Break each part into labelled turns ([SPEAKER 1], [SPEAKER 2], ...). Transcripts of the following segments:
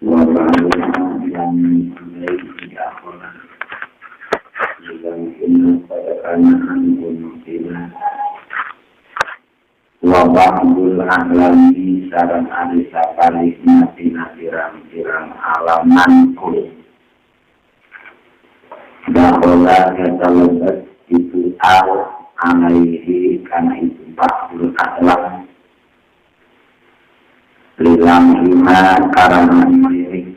[SPEAKER 1] Wa ba'duna yang alaihi dakhala bilang inna qad kana anhu. Wa ba'dul a'lami sareng ari sapalihna tina pirang-pirang alam manqul dakhala eta lebet itu al alaihi kana itu ba'dul a'lam lilam lima karena melirik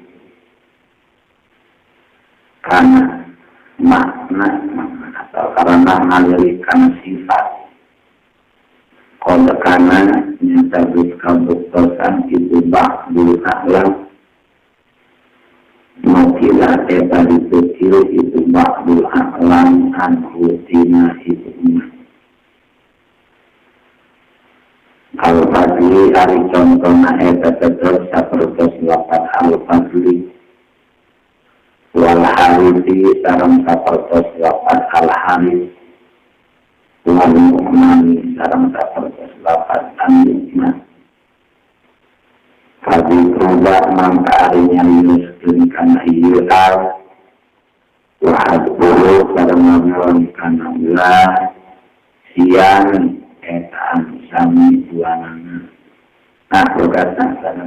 [SPEAKER 1] karena makna atau karena melirik karena sifat kode karena nyata kabuktosan itu ba'dul a'lam mukila eta ditukil itu ba'dul a'lam anhu tina itu al-fadli ari contohna eta tetep sapertos lapat al-fadli wal harisi sareng sapertos lapat al-haris wal mu'mani sareng sapertos lapat an-nu'man. Fadli ruba mangka ari nyarioskeun kana ieu al wa hadbuhu sareng ngabuang kana ulah siang eta anu sami duanana. Nah, berkata sana.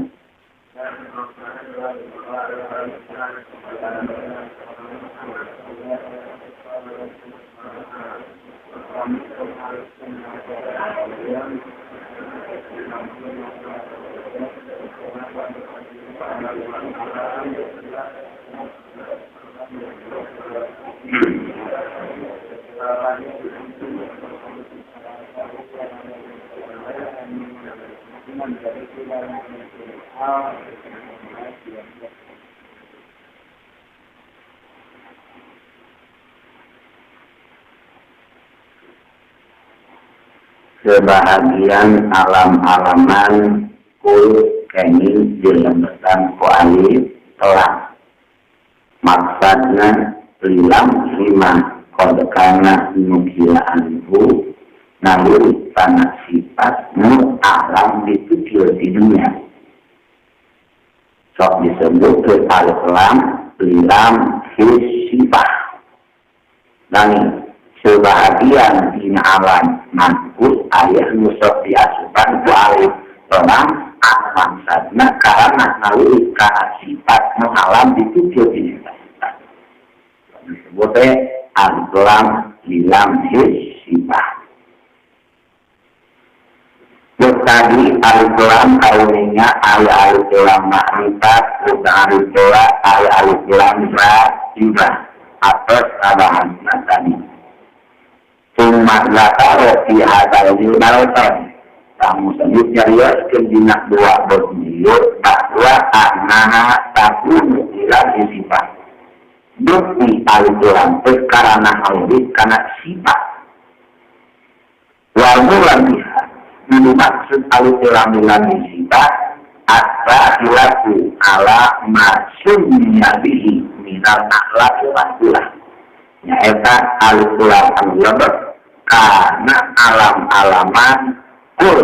[SPEAKER 1] Sebahagian alam-alaman kul kenging dilembetan ku alif telah maksudna lilam lima kode kana nukila anhu naluri tanah sifat nu alam ditukil di dunia sok disebut ke alif lam lilam sifat dan sebahagian dina alam manqul ayah nusok diasupan ku alif lam maksudna karena naluri kana sifat nu alam ditukil di dunia disebut alif lam lilam sifat. Tadi alif lam karunia alif lam ma'rifat bukan alif lam alif lam ra atas tambahan tadi. Cuma zakaro fi hadzal baltan. Kamu sebut nyarioskeun dina dua bab ieu bahwa annaha takunu ila sifat. Bukti alif lam teh karena alif kana sifat. Wal mulan biha dimaksud alif lam lam sifat at-ta'ilatu ala ma summiya bihi minal akhlaqi wal. Nyaeta alif lam anu lebet kana alam-alaman kul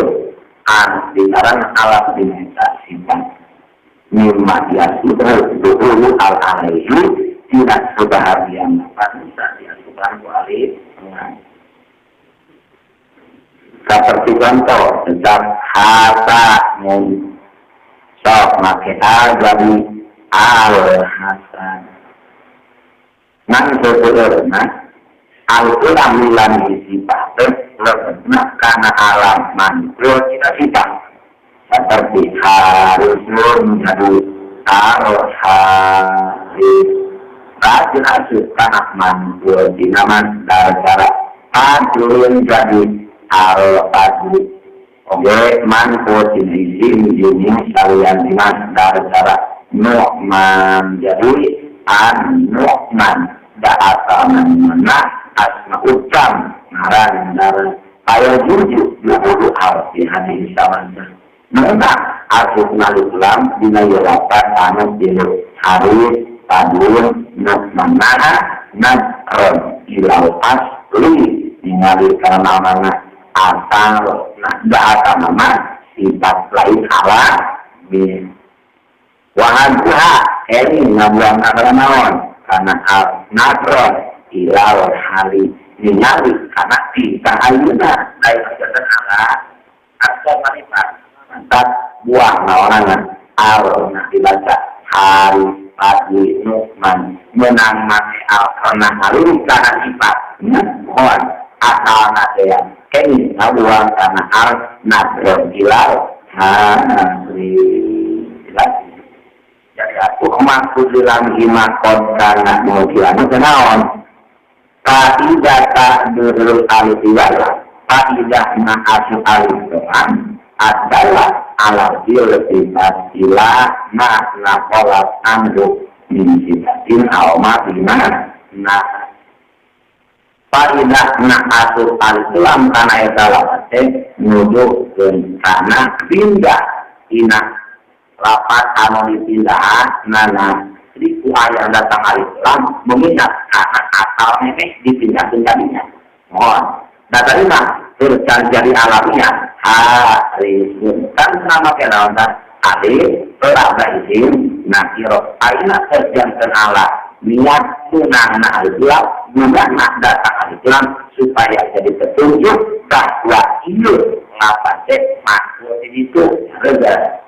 [SPEAKER 1] an dikaran alam dina sifat mimma yasudhu duhulu al alaihi tidak sebahagian dapat bisa diasupan ku alif lam. Seperti contoh tetap hasa mun sok make al jadi al hasan. Nang seueurna al lam lam sifat teh lebetna kana alam manqul tina sifat. Seperti harisun jadi al haris. Rajin asup kana manqul dina masdar cara adlun jadi al fadli. Oke, manqul tina isim jenis salian masdar cara nu'man jadi an-nu'man da asaman mana asma ucam ngaran dar ayo juju juju al fi hadis sawana maka asup alif lam dina lapan anu tilu harus padun nu'man nadron ilal asli ningali karena mana asal nah da asal nama sifat lain ala min. Wahaduha ini ngabuang karena naon karena al nadron ilal hali ningali karena kita ayeuna aya janten ala atau marifat mantap buang naonana al nah dibaca hari pagi nukman menang make al karena halus karena sifat mohon asal nate kini ngabuang karena al nadron ilal hari jadi aku maksud dalam himakon karena mutilana kenaon faidah tak durul alif wala faidah ma'asu alif doan adalah ala iltifat ila makna qolat anhu min sifatin aw ma bima nah faidah ma'asu alif lam kana eta lafate nuduhkeun kana pindah ina lapat anu dipindah nana jadi ku aya datang alif lam mengingat karena asal memeh dipindahkeun kadinya mohon data lima terjadi alamiah harisun kan nama kenaon alif lam izin nakiro aina terjanten ala niat tunang alif lam guna datang alif lam supaya jadi petunjuk bahwa ieu ngapa teh maksud itu reda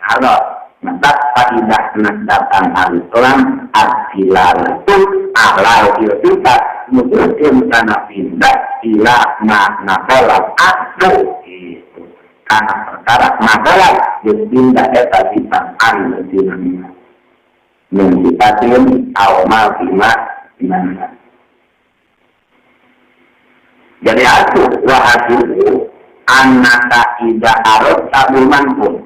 [SPEAKER 1] kalau mantap faidah nak datang alif lam adilalatu alal iltifat nuduhkeun kana pindah ila makna qolat aku itu karena perkara makalah dipindah eta sifat anu dina min sifatin aw ma bima mana. Jadi aku wahasilu annaka ida arad tabuman pun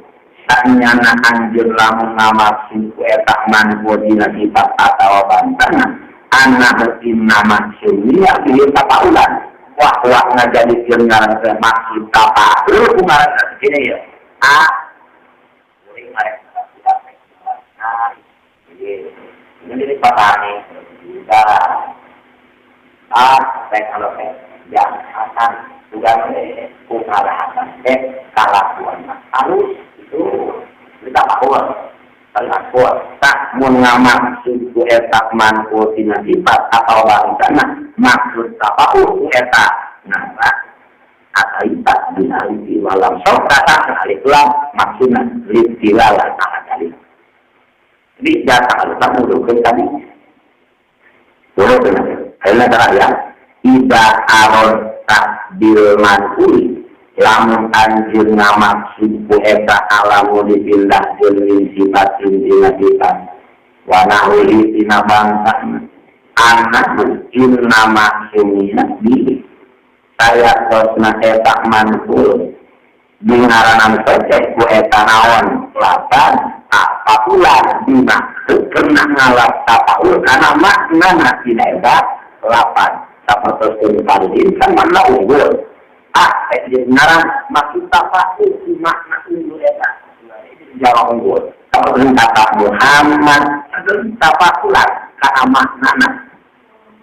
[SPEAKER 1] sanyana anjeun lamun ngamaksud ku eta manpun dina sifat atawa bantana anna inna maksudnya bihi tapaulan wah wah ngajadikeun ngaran teh maksud tapaul ku ngaran gini ya a kuring marek nah ini jadi petani juga a teh kalau teh yang akan bukan kukalahan teh kalakuan harus itu kita paul kalakuan tak mun ngamaksud ku eta manpun tina sifat atau bangsana maksud tapaul ku eta nah ataita bin alifi walam sok kata alif lam maksudna litilalah ala kali jadi datang alif lam nuduhkeun tadi boleh benar ayeuna tara ya ida aron takbil manquli lamun anjeun ngamaksud ku eta alamu dipindahkeun min sifatin dina sifat wa nahwihi tina bangsana annahu inna maksumiyah bi saya tosna eta manqul dingaranan socek ku eta naon lapan tapakulan dimaksud kena ngalap tapaul karena makna dina eta lapan sapertoskeun paridin kan makna unggul ah ngaran maksud tapaul makna unggul eta jawab unggul sapertoskeun kata Muhammad tapakulan karena makna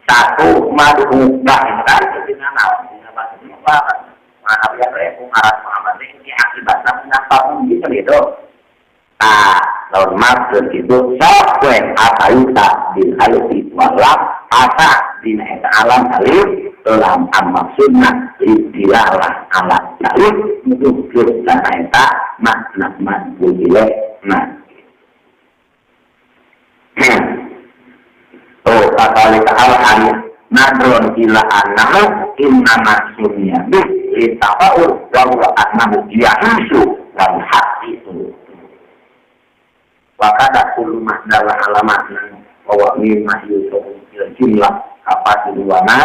[SPEAKER 1] satu madu bah kan dina naon dina bahasa maaf ya ngaran Muhammad ini akibatnya kenapa gitu gitu nah lawan maksud itu sok we ataita bil alifi wal lam asa dina eta alam alif lam am maksudna dilalah ala alif nuduhkeun kana eta makna manqul ilaih nah oh asalika al nadron ila annahu inna maksudnya bi litafaul wa huwa annahu ya'isu wal haqiqu wa kada kullu mahdala ala makna wa wa mimma yusufu ila jumlah kafatil wa ma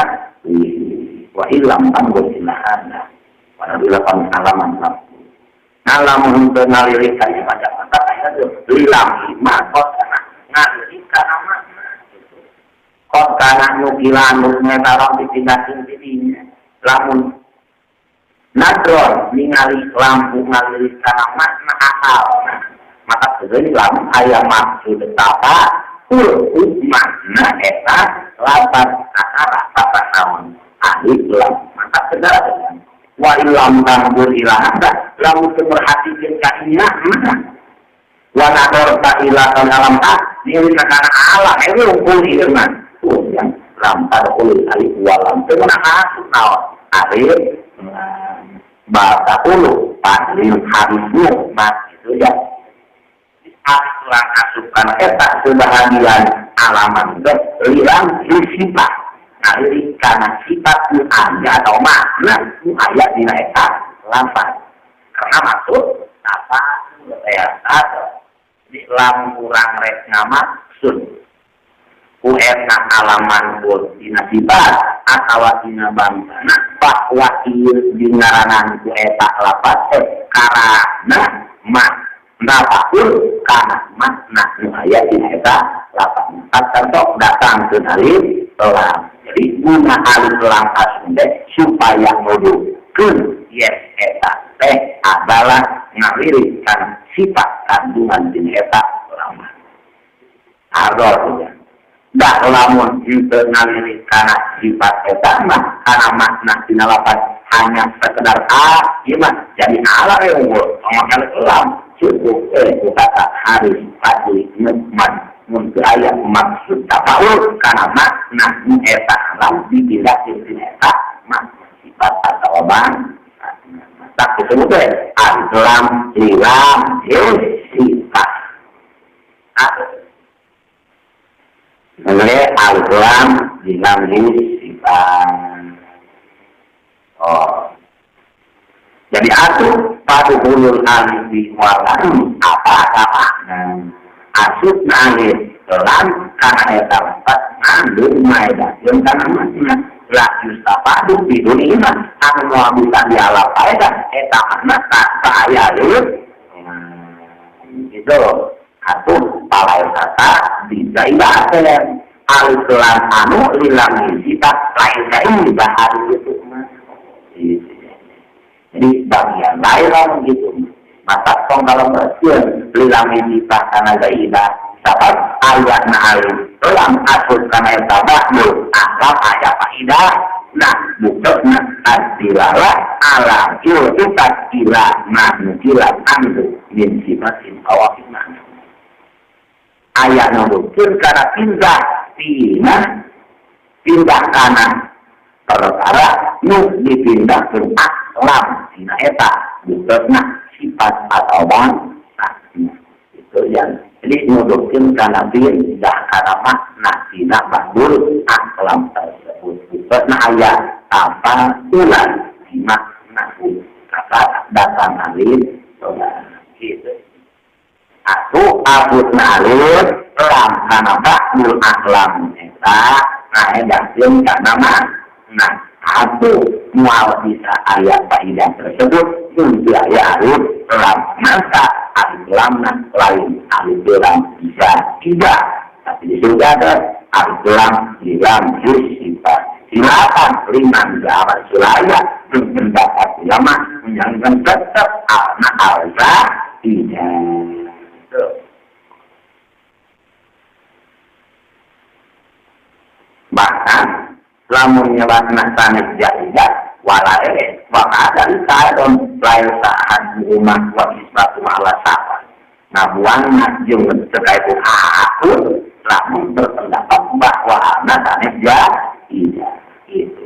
[SPEAKER 1] wa illam tanggul ila anda wa bila pang alaman lam ngalamun teu ngalirik ka ieu pada mata aya lilam lima kos kana ngalirik kana makna kos kana nukilan nu ngetarong dipindahkeun didinya lamun nadron ningali lampu ngalirik kana makna akal maka sebenarnya lamun aya maksud tapa ul makna eta lapan akara tapa naon alif lam maka segala wa illam tanzur ila hada lamun teu merhatikeun ka ieu makna Wa nador ta ila kan alam ta ini karena alam itu unggul ieu mah. Tuh yang lam tadkhulul alif wal lam teu meunang asup naon alif batakulu fadlil harus nikmat itu ya. Alif lam asup kana eta sebahagian alaman teh lilam sifat. Nah, ini karena sifat nu aya atau makna nu aya dina eta lafaz. Karena maksud apa ya atau di lam kurang rek ngamaksud ku eta alaman pun dina sifat atawa dina bangsana bahwa ieu dingaranan ku eta lafaz teh karena makna pun karena makna nu aya dina eta lafaz. Sok datang ke alif lam. Jadi guna alif lam asup teh supaya nuduhkeun yen eta teh adalah ngalirik kana sifat kandungan dina eta laman. Aror ya. Dah lamun henteu ngalirik kana sifat eta mah kana makna dina lafaz hanya sekedar a ieu mah jadi ala we unggul make alif lam cukup ku kata harus fadli nikmat mun teu aya maksud tafaul kana makna nu eta alam dipindahkeun dina eta makna sifat atawa bangsa. Tak disebut teh alif lam lilam sifat. Mengenai alif lam lilam sifat. Oh. Jadi atuh paduhulul alif wal lam apa apa. Asup alif lam karena eta lafaz ngandung maedakeun kana makna. La yustafadu biduni iman anu moal bisa dialap faedah eta makna tak aya alif. Gitu. Atuh palai kata bisa ibadah alif lam anu lilam sifat lain ka bahari gitu mah. Jadi bagian lain lah gitu. Mata tong kalau bersian lilam sifat kana zaidah sabab ayatna alif lam asup kana eta ba'du akal aya faidah. Nah buketna ad-dilala ala iltifat ila ma nukilat anhu min sifatin awafin makna. Ayat nuduhkeun kana pindah tina pindah kana perkara nu dipindahkeun aklam tina eta buketna sifat atau bangsa. Itu yang jadi nuduhkeun kana pindah kana makna tina ba'dul aklam tersebut. Buketna aya apa ulan makna kata datang alif gitu. Atuh abutna alif lam kana ba'dul aklam eta ngaedakeun kana makna. Atuh moal bisa aya faidah tersebut mun teu aya alif lam. Maka alif lamna lain alif lam bisa tidak, tapi disebut ada alif lam lam sifat. Silakan liman jawab sulaya pendapat ulama menyangkan tetap alna alza tidak. Bahkan lamun nyelakna sanes jaidah walae wa ada kaidon lain sahan rumah wa isbatu ala safa ngabuangna jeung terkait ku aku lamun berpendapat bahwa alna sanes jaidah itu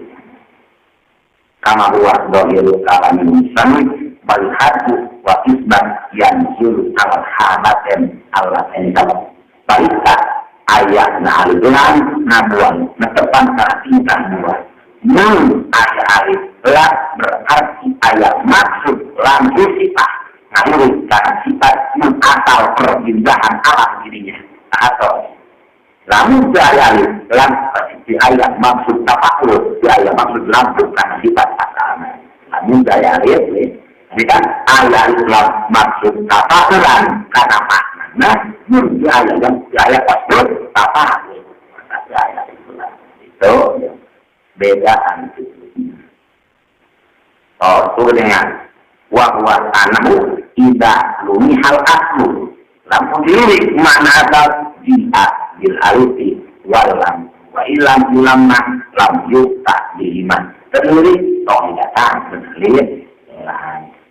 [SPEAKER 1] kama huwa dhahiru kalamin musannif bal haddu wa isbat yanzulu ala halatin allatin baita ayat na alif lam ngabuang netepan kana tingkah dua. Nun ayat alif lam berarti ayat maksud lam sifat ngalirik kana sifat nun asal perpindahan alam dirinya. Atau lamun di ayat alif lam di ayat maksud tafakur di ayat maksud lam bukan sifat asalnya. Lamun di ayat alif ini kan ayat alif lam maksud tafakuran karena makna. Nah, nun di ayat lam di ayat maksud tafakur. Maka di ayat alif lam itu beda itu. Oh, itu dengan wa huwa anahu ida lumihal aslu. Lamun dilirik makna asal jihad bil alifi wal lam wa ilam ulamma lam yukta bihiman. Terlirik tong datang terlirik.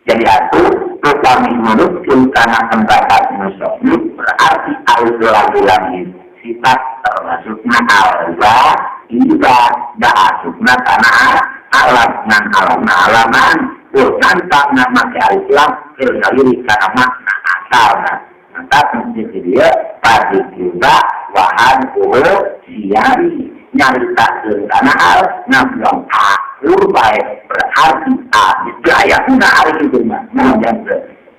[SPEAKER 1] Jadi atuh upami menurutkeun kana pendapat musannif tersebut berarti alif lam sifat termasukna alza iba da asupna kana alam ngan alamna alaman tantang make alif lam keur ngalirik kana makna asalna. Maka mesti dia padi juga wahan kuhu siari nyaritakeun kana al ngabuang akur bae berarti abis gaya kuna ari itu mah nah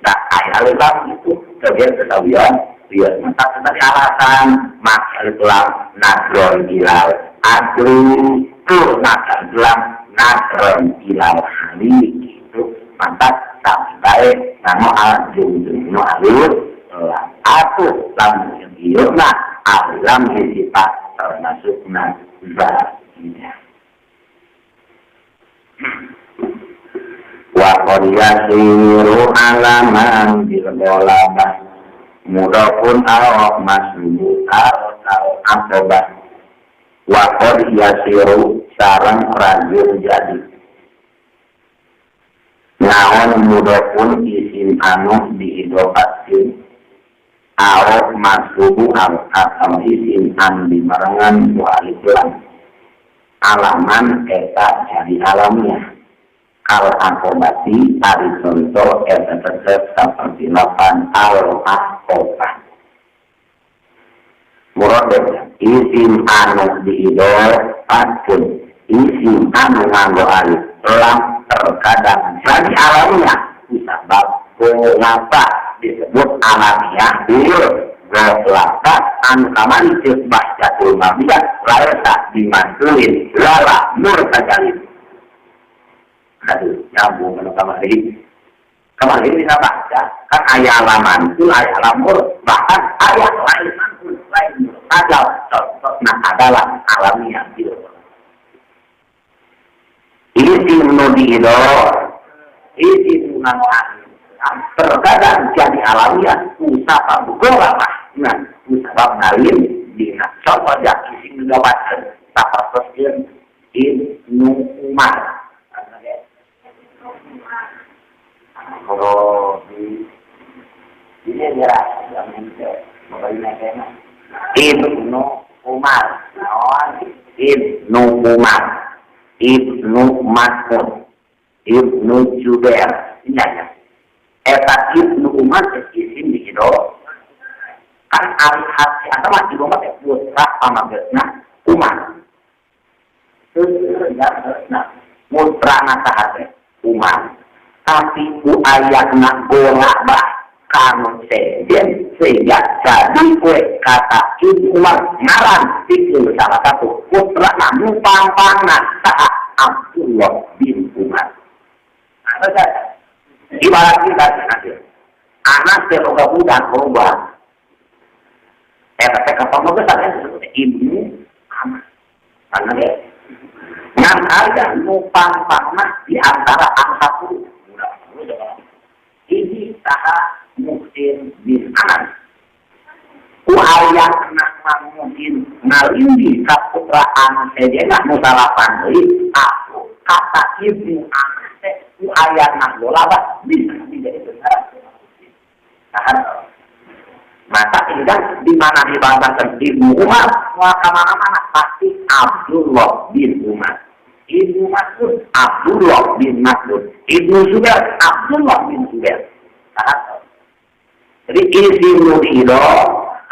[SPEAKER 1] tak aya alif lam itu bagian ketahuan dia maka tadi alasan maka alif lam nadron ilal adlu tur maka lam nadron ilal hali itu maka sampai namo al jung alif lam aku lam ieu mah alam sifat termasukna zatinya. Wa qad yasiru alaman bil ghalabah mudafun aw masbu aw aqabah. Wa qad yasiru sareng rajul jadi naon mudafun isim anu diidofatkeun aw masbuhu atau isim an dibarengan ku alif lam alaman eta jadi alamnya kal akobati ari contoh eta tetep saperti lapan al akobah murad isim anu diidofatkeun isim anu nganggo alif lam terkadang jadi alamnya disebab mengapa disebut alamiah bil golaka anu kamari ceuk bahjatul mabiyah laisa dimantulin lala murtajalin. Aduh, nyambung anu kamari. Kamari bisa baca kan aya alamantul aya lamur bahkan aya lain mantul lain murtajal contohna adalah alamiah bil. Isim nu diido isim nu terkadang jadi alamiah usapa golabah nah usabab ngalin dina contoh jak isim nu dapatkeun sapertoskeun Ibnu Umar. Oh di ini nyerah jangan teh babaina kena Ibnu Umar naon Ibnu Umar Ibnu Mas'ud Ibnu Jubair nya eta Ibnu Umar isim diido kan ari hati atau mah Ibnu Umar putra pamagetna Umar nah putrana saha teh Umar tapi ku ayatna golabah kanu sejen sehingga jadi kue kata Ibnu Umar ngaran itu salah satu putrana nu pangpangna saha Abdullah bin Umar. Nah, ibarat kita nanti anak teh boga budak loba eta teh ka pamagesan disebut Ibnu Umar karena ge ngan aya nu pangpangna di antara angka 10 budak 10 ini saha Muhsin bin Anas ku ayatna Muhsin ngalindi ka putra anu sejenna nu salapan deui aku kata Ibnu Anas teh ku ayatna golabah bisa menjadi benar. Nah, maka tidak di mana dibahasakan Ibnu Umar, maka kemana-mana pasti Abdullah bin Umar. Ibnu Mas'ud, Abdullah bin Mas'ud. Ibnu Zubair, Abdullah bin Zubair. Nah, jadi isim nu diido,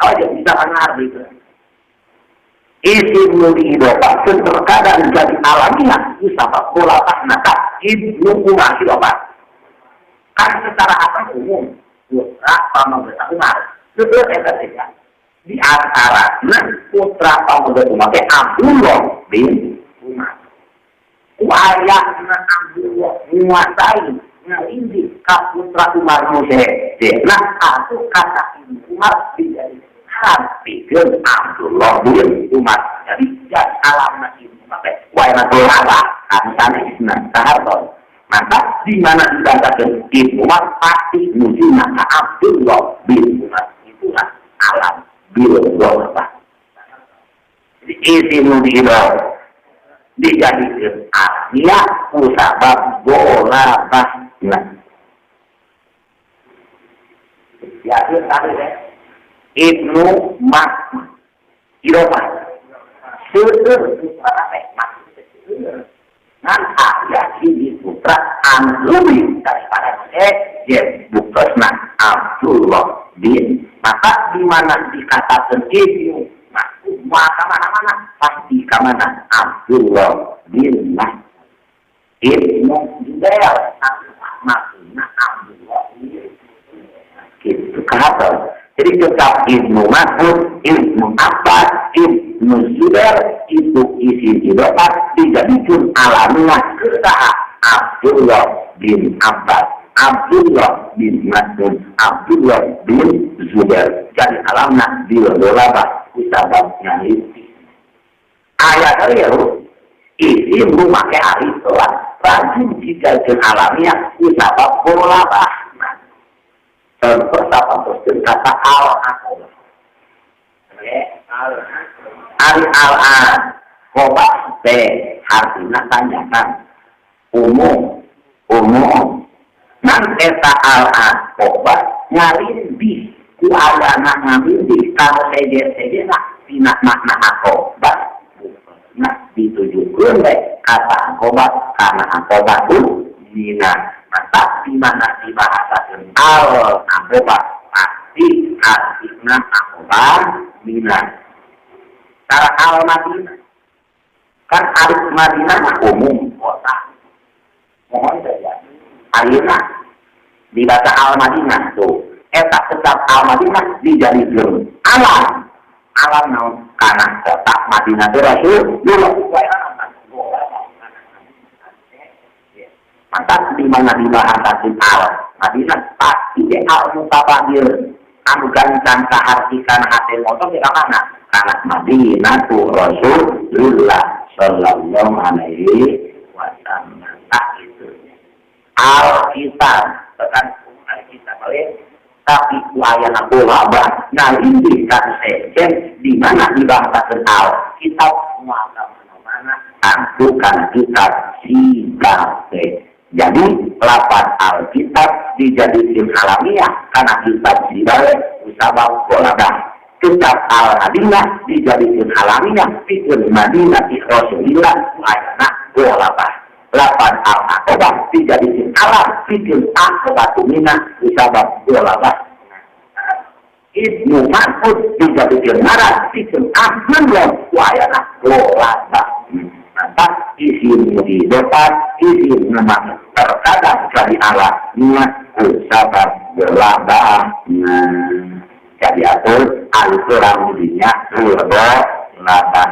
[SPEAKER 1] kalau dia bisa mengerti itu. Isim nu diido, terkadang jadi alamiah, usapa golabah naka Ibnu Umar Pak. Kan secara asal umum, putra pamagetan Umar. Itu eta teh. Di antara putra pamagetan Umar teh Abdullah bin Umar. Ku ayahna Abdullah menguasai ngalindi ka putra Umar nu sejenna atuh kata Ibnu Umar dijadi haram pikeun Abdullah bin Umar. Jadi jadi alamna Ibnu Umar teh wae golabah anu sanesna sahartos. Maka di mana dibacakan Ibnu Umar pasti nujuna ka Abdullah bin Umar. Itulah alam bil ghalabah. Jadi isim nu diido dijadikan alamiah kusabab golabah. Nah, ya itu tadi deh. Ibnu Mas'ud Idofah seueur putra teh maksud ngan aya hiji putra anu leuwih daripada sejen buktosna Abdullah bin. Maka di mana dikatakan Ibnu Mas'ud maka mana-mana pasti ka mana Abdullah bin Mas'ud. Ibnu Jubair maksudna Abdullah bin gitu kahatur. Jadi tetap Ibnu Mas'ud, Ibnu Abbas, Ibnu Zubair itu isi idofah dijadikan alamiah ke Abdullah bin Abbas, Abdullah bin Mas'ud, Abdullah bin Zubair. Jadi alamna dilolabah kusabab nyaliti. Ayat kali ya, isim lu make alif lam rajin dijadikan alamiah kusabab golabah. Contoh apa terus kata al-aqobah. Al al-an qobah teh artinya tanyakan umum umum ngan eta al-aqobah ngalindih ku ayana ngalindih kalau sejen-sejen tina makna aqobah nah ditujukeun we kata aqobah karena aqobah tu mina. Maka di mana dibahasakan al-aqobah pasti artinya aqobah mina. Cara al-Madinah kan alif Madinah mah umum kota. Mohon saja. Ayeuna dibaca al-Madinah tuh. Eta tetap al-Madinah dijadikeun alam. Alam naon? Kana kota Madinah teh Rasulullah. Maka di mana dibahasakeun al Madinah pasti de al mutabadir anu gancang kaharti kana hate motor di mana? Kana Madinah tu Rasulullah sallallahu alaihi wasallam. Tak itu. Alkitab tekan Alkitab boleh tapi wayana ulama nah ini kan sejen di mana dibahasakeun Alkitab maka mana-mana tentu kana kitab si. Jadi lapan Alkitab dijadikan alamiah karena kitab sibae usabab golabah. Kitab Al-Madinah dijadikan alamiah pikeun Madinah di Rasulillah ayana golabah. Lapan Al-Aqobah dijadikan alam pikeun Aqobah mina usabab golabah. Ibnu Mas'ud dijadikan ngaran pikeun Abdullah ayana golabah. Maka isi di depan, isi memang terkadang dari alatnya sabab gelabah. Jadi atur al-Quran dinya gelabah. Maka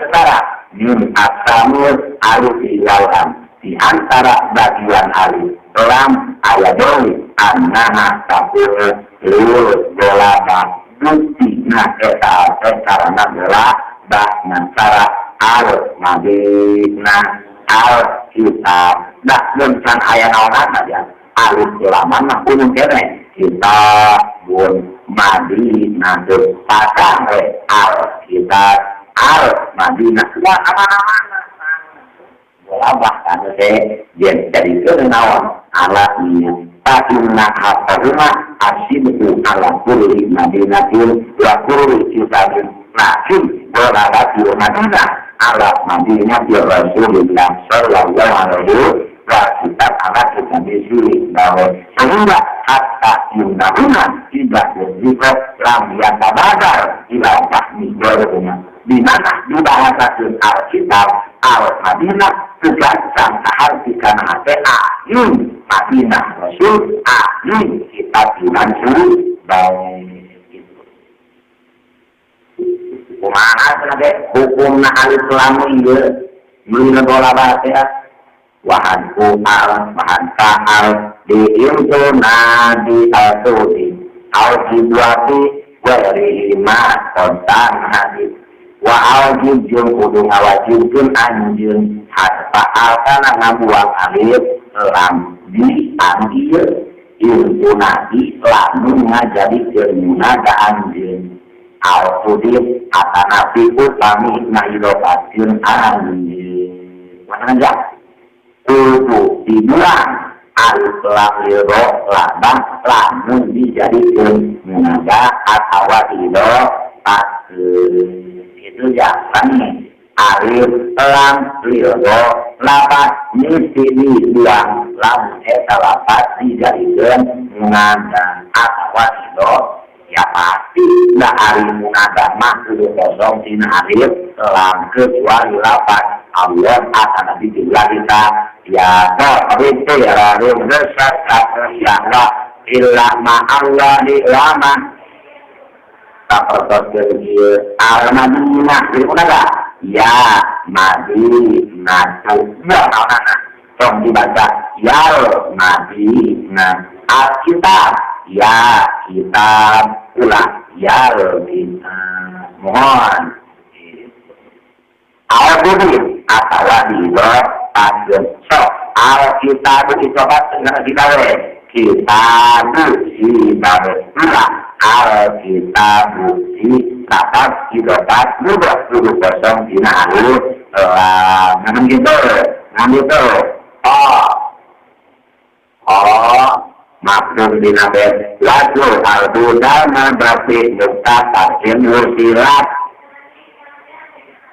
[SPEAKER 1] sekarang min asamul alif lam di antara bagian alif lam ayat deui annaha takunu lil gelabah. Bukti nah eta karena gelabah cara al Madinah al kitab. Nah mun can aya naonana ya alif lam mah umum kene kitabun Madinah pasang we al kitab al Madinah wah mana-mana golabah kan teh yen jadi keun naon alatnya fa inna haqqahuma asidku ala kulli madinatin wa kulli kitabin lakin golabah Madinah ala Madinah ya Rasulullah sallallahu alaihi wa kitab ala kitab siri bahwa sehingga hatta yundahuna tidak berjika lam yatabadar ila fahmi dharuna di mana dibahasakeun Alkitab Al-Madinah tugasan kaharti kana hate ayun Madinah Rasul ayun kitab Yunan baik. Kumaha cenah ge hukumna alif lam ieu meuli bola teh wahan al wahan ta'al di intuna di asudi au jidwati wa ma kontan hadis wa aujib jeung kudu ngawajibkeun anjeun haspa al kana ngabuang alif lam di anu ieu intuna di lamun ngajadikeun munada anjeun al-tudib atanapi utami ngaidofatkeun anjeun. Mana aja kudu dibuang Alif lam liro labang lamun dijadikeun munada atawa idhofah itu jangan alif lam liro lapat mesti dibuang lamun eta lapat dijadikeun munada atawa idhofah ya pasti da ari munada mah kudu kosong tina alif lam kecuali lapat Allah akan nabi juga kita ya itu ya lalu besar ya illa ma'allahi lama tak pertos al Madinah di munada ya Madinah ya naonana tong dibaca yal Madinah Alkitab ya kitab ulah yal kitab mohon al-budi atawa diidhofahkeun sok alkitab idhofah dengan kita we kitab kitab ulah alkitab kitab idhofah mudhof kudu kosong dina alif lam nah gitu nah gitu oh oh maklum dina bait lagu al-budal berarti muktasarin wusilat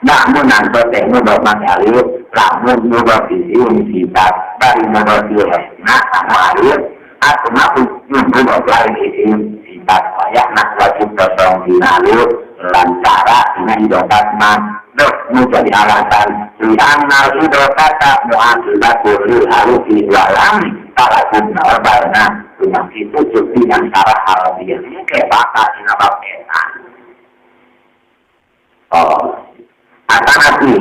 [SPEAKER 1] namun nanti teh mudhof make alif lamun mudhof isim sifat bari mudhof ilaihna sama alif atau mafhum mudhof lain isim sifat wayahna wajib kosong dina alif lancara dina idhofat mah dok nu jadi alasan li annal idhofata mu'aqibatu lil harufi walam talakun nawarbalna rumah itu cuti yang sarah harabiah ke bakal dina bab eta oh atanati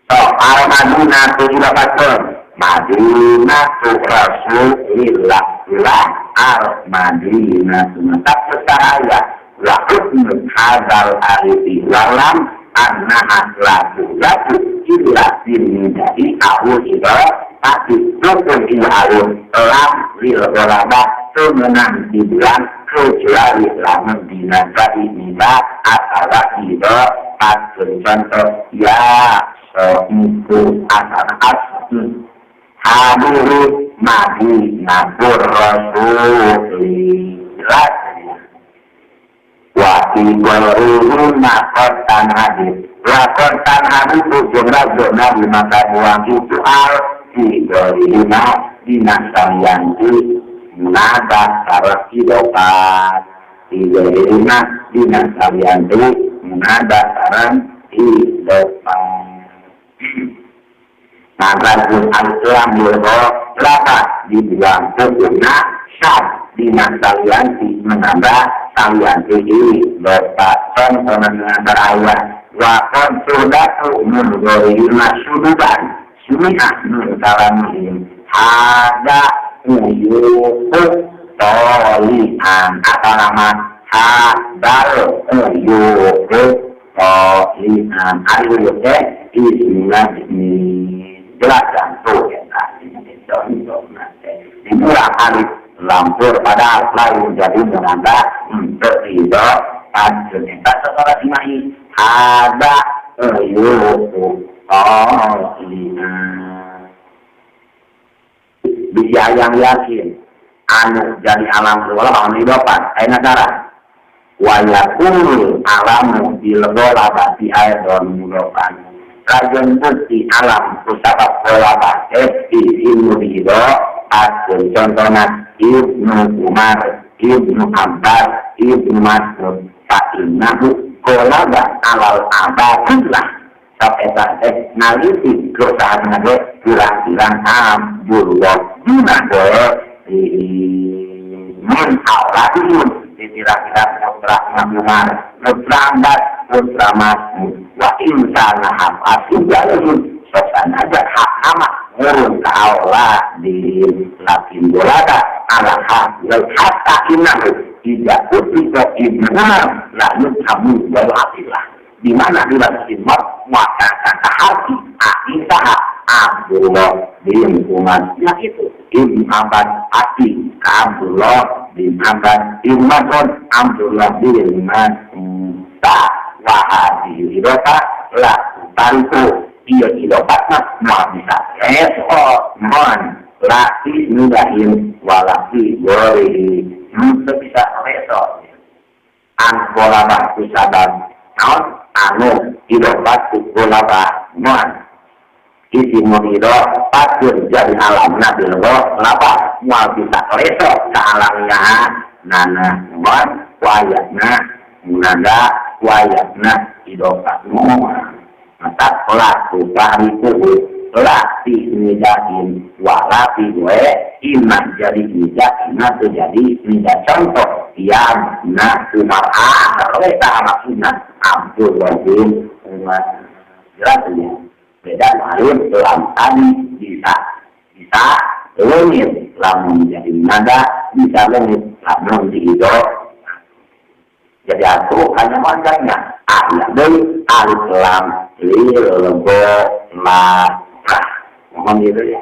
[SPEAKER 1] so al Madinah tu didapatkan Madinah tu Rasulillah lah al Madinah tu tak secara la hukmu hadzal alifi walam annaha la laku illa bin nidai ahu ila tapi rukun ila alif lam lil ghalabah teu meunang dibilang kecuali lamun dina nida atawa idhofah contoh ya so itu asal asli hadiri Madinatur Rasulillah wa fi ghairihima qad hadis lakon tan hadis jumlah zona di mata buang itu al fi ghairihima dina salianti munada sareng idhofat fi ghairihima dina salianti munada sareng idhofat maka pun al-lam laka dibuang hukumna syad dina salianti menambah salianti idhofat contohna antara ayat wa qad sudatu min ghairihima suduban sumi'a min kalamihim hada uyuhu tolian atau nama hadal uyuhu tolian ari uyuh teh ismina ismi jelas kan tuh ya contoh dibuang alif lampur padahal lain jadi menambah untuk tidak ternyata setelah dimahi ada uyuhu tolian bisa yang yakin anu jadi alam wala anu idhofat ayeuna cara wa yakunu alamu bil ghalabati aidon mudhofan kajen bukti alam kusabab ghalabah ilmu idhofat contohna Ibnu Umar Ibnu Abbas Ibnu Mas'ud fa innahu ghalaba alal abadillah sampai teh naliti kerusahaan ge pirang-pirang Abdullah dina min auladihim di pirang-pirang putra Umar putra Abbas putra Mas'ud wa insana hafasijalihim sosan aja hak nama ngurun ke auladin lakin dolada ala hak hatta innahu tidak utika Ibnu Umar la yuthamu wa abdillah di mana dibacain maka kata hati Aisyah Abdullah bin Umar ya itu Ibnu Abbas Ati Abdullah bin Abbas Ibnu Mas'ud Abdullah bin Mas'ud ta wa hadhihi idhofah la tariku iya idhofat mah moal bisa oh mon Laki nidain walaki gorihi teu bisa leso an golabah ku sabab naon anu idofat ku golabah moal isimun idofatun jadi alamna bil golabah moal bisa leso ka alamnya nana moal wayatna munada wayatna idofat moal maka laku ta'rifuhu lati nidain walati gue imah jadi nida imah terjadi nida. Contoh ya na Umar ah tak maksudna Abdullah bin Umar jelas ya beda alif lam tadi bisa leungit lamun jadi nada bisa leungit lamun diido jadi aku hanya manjangnya ayat deui alif lam lil go la. Mohon gitu ya.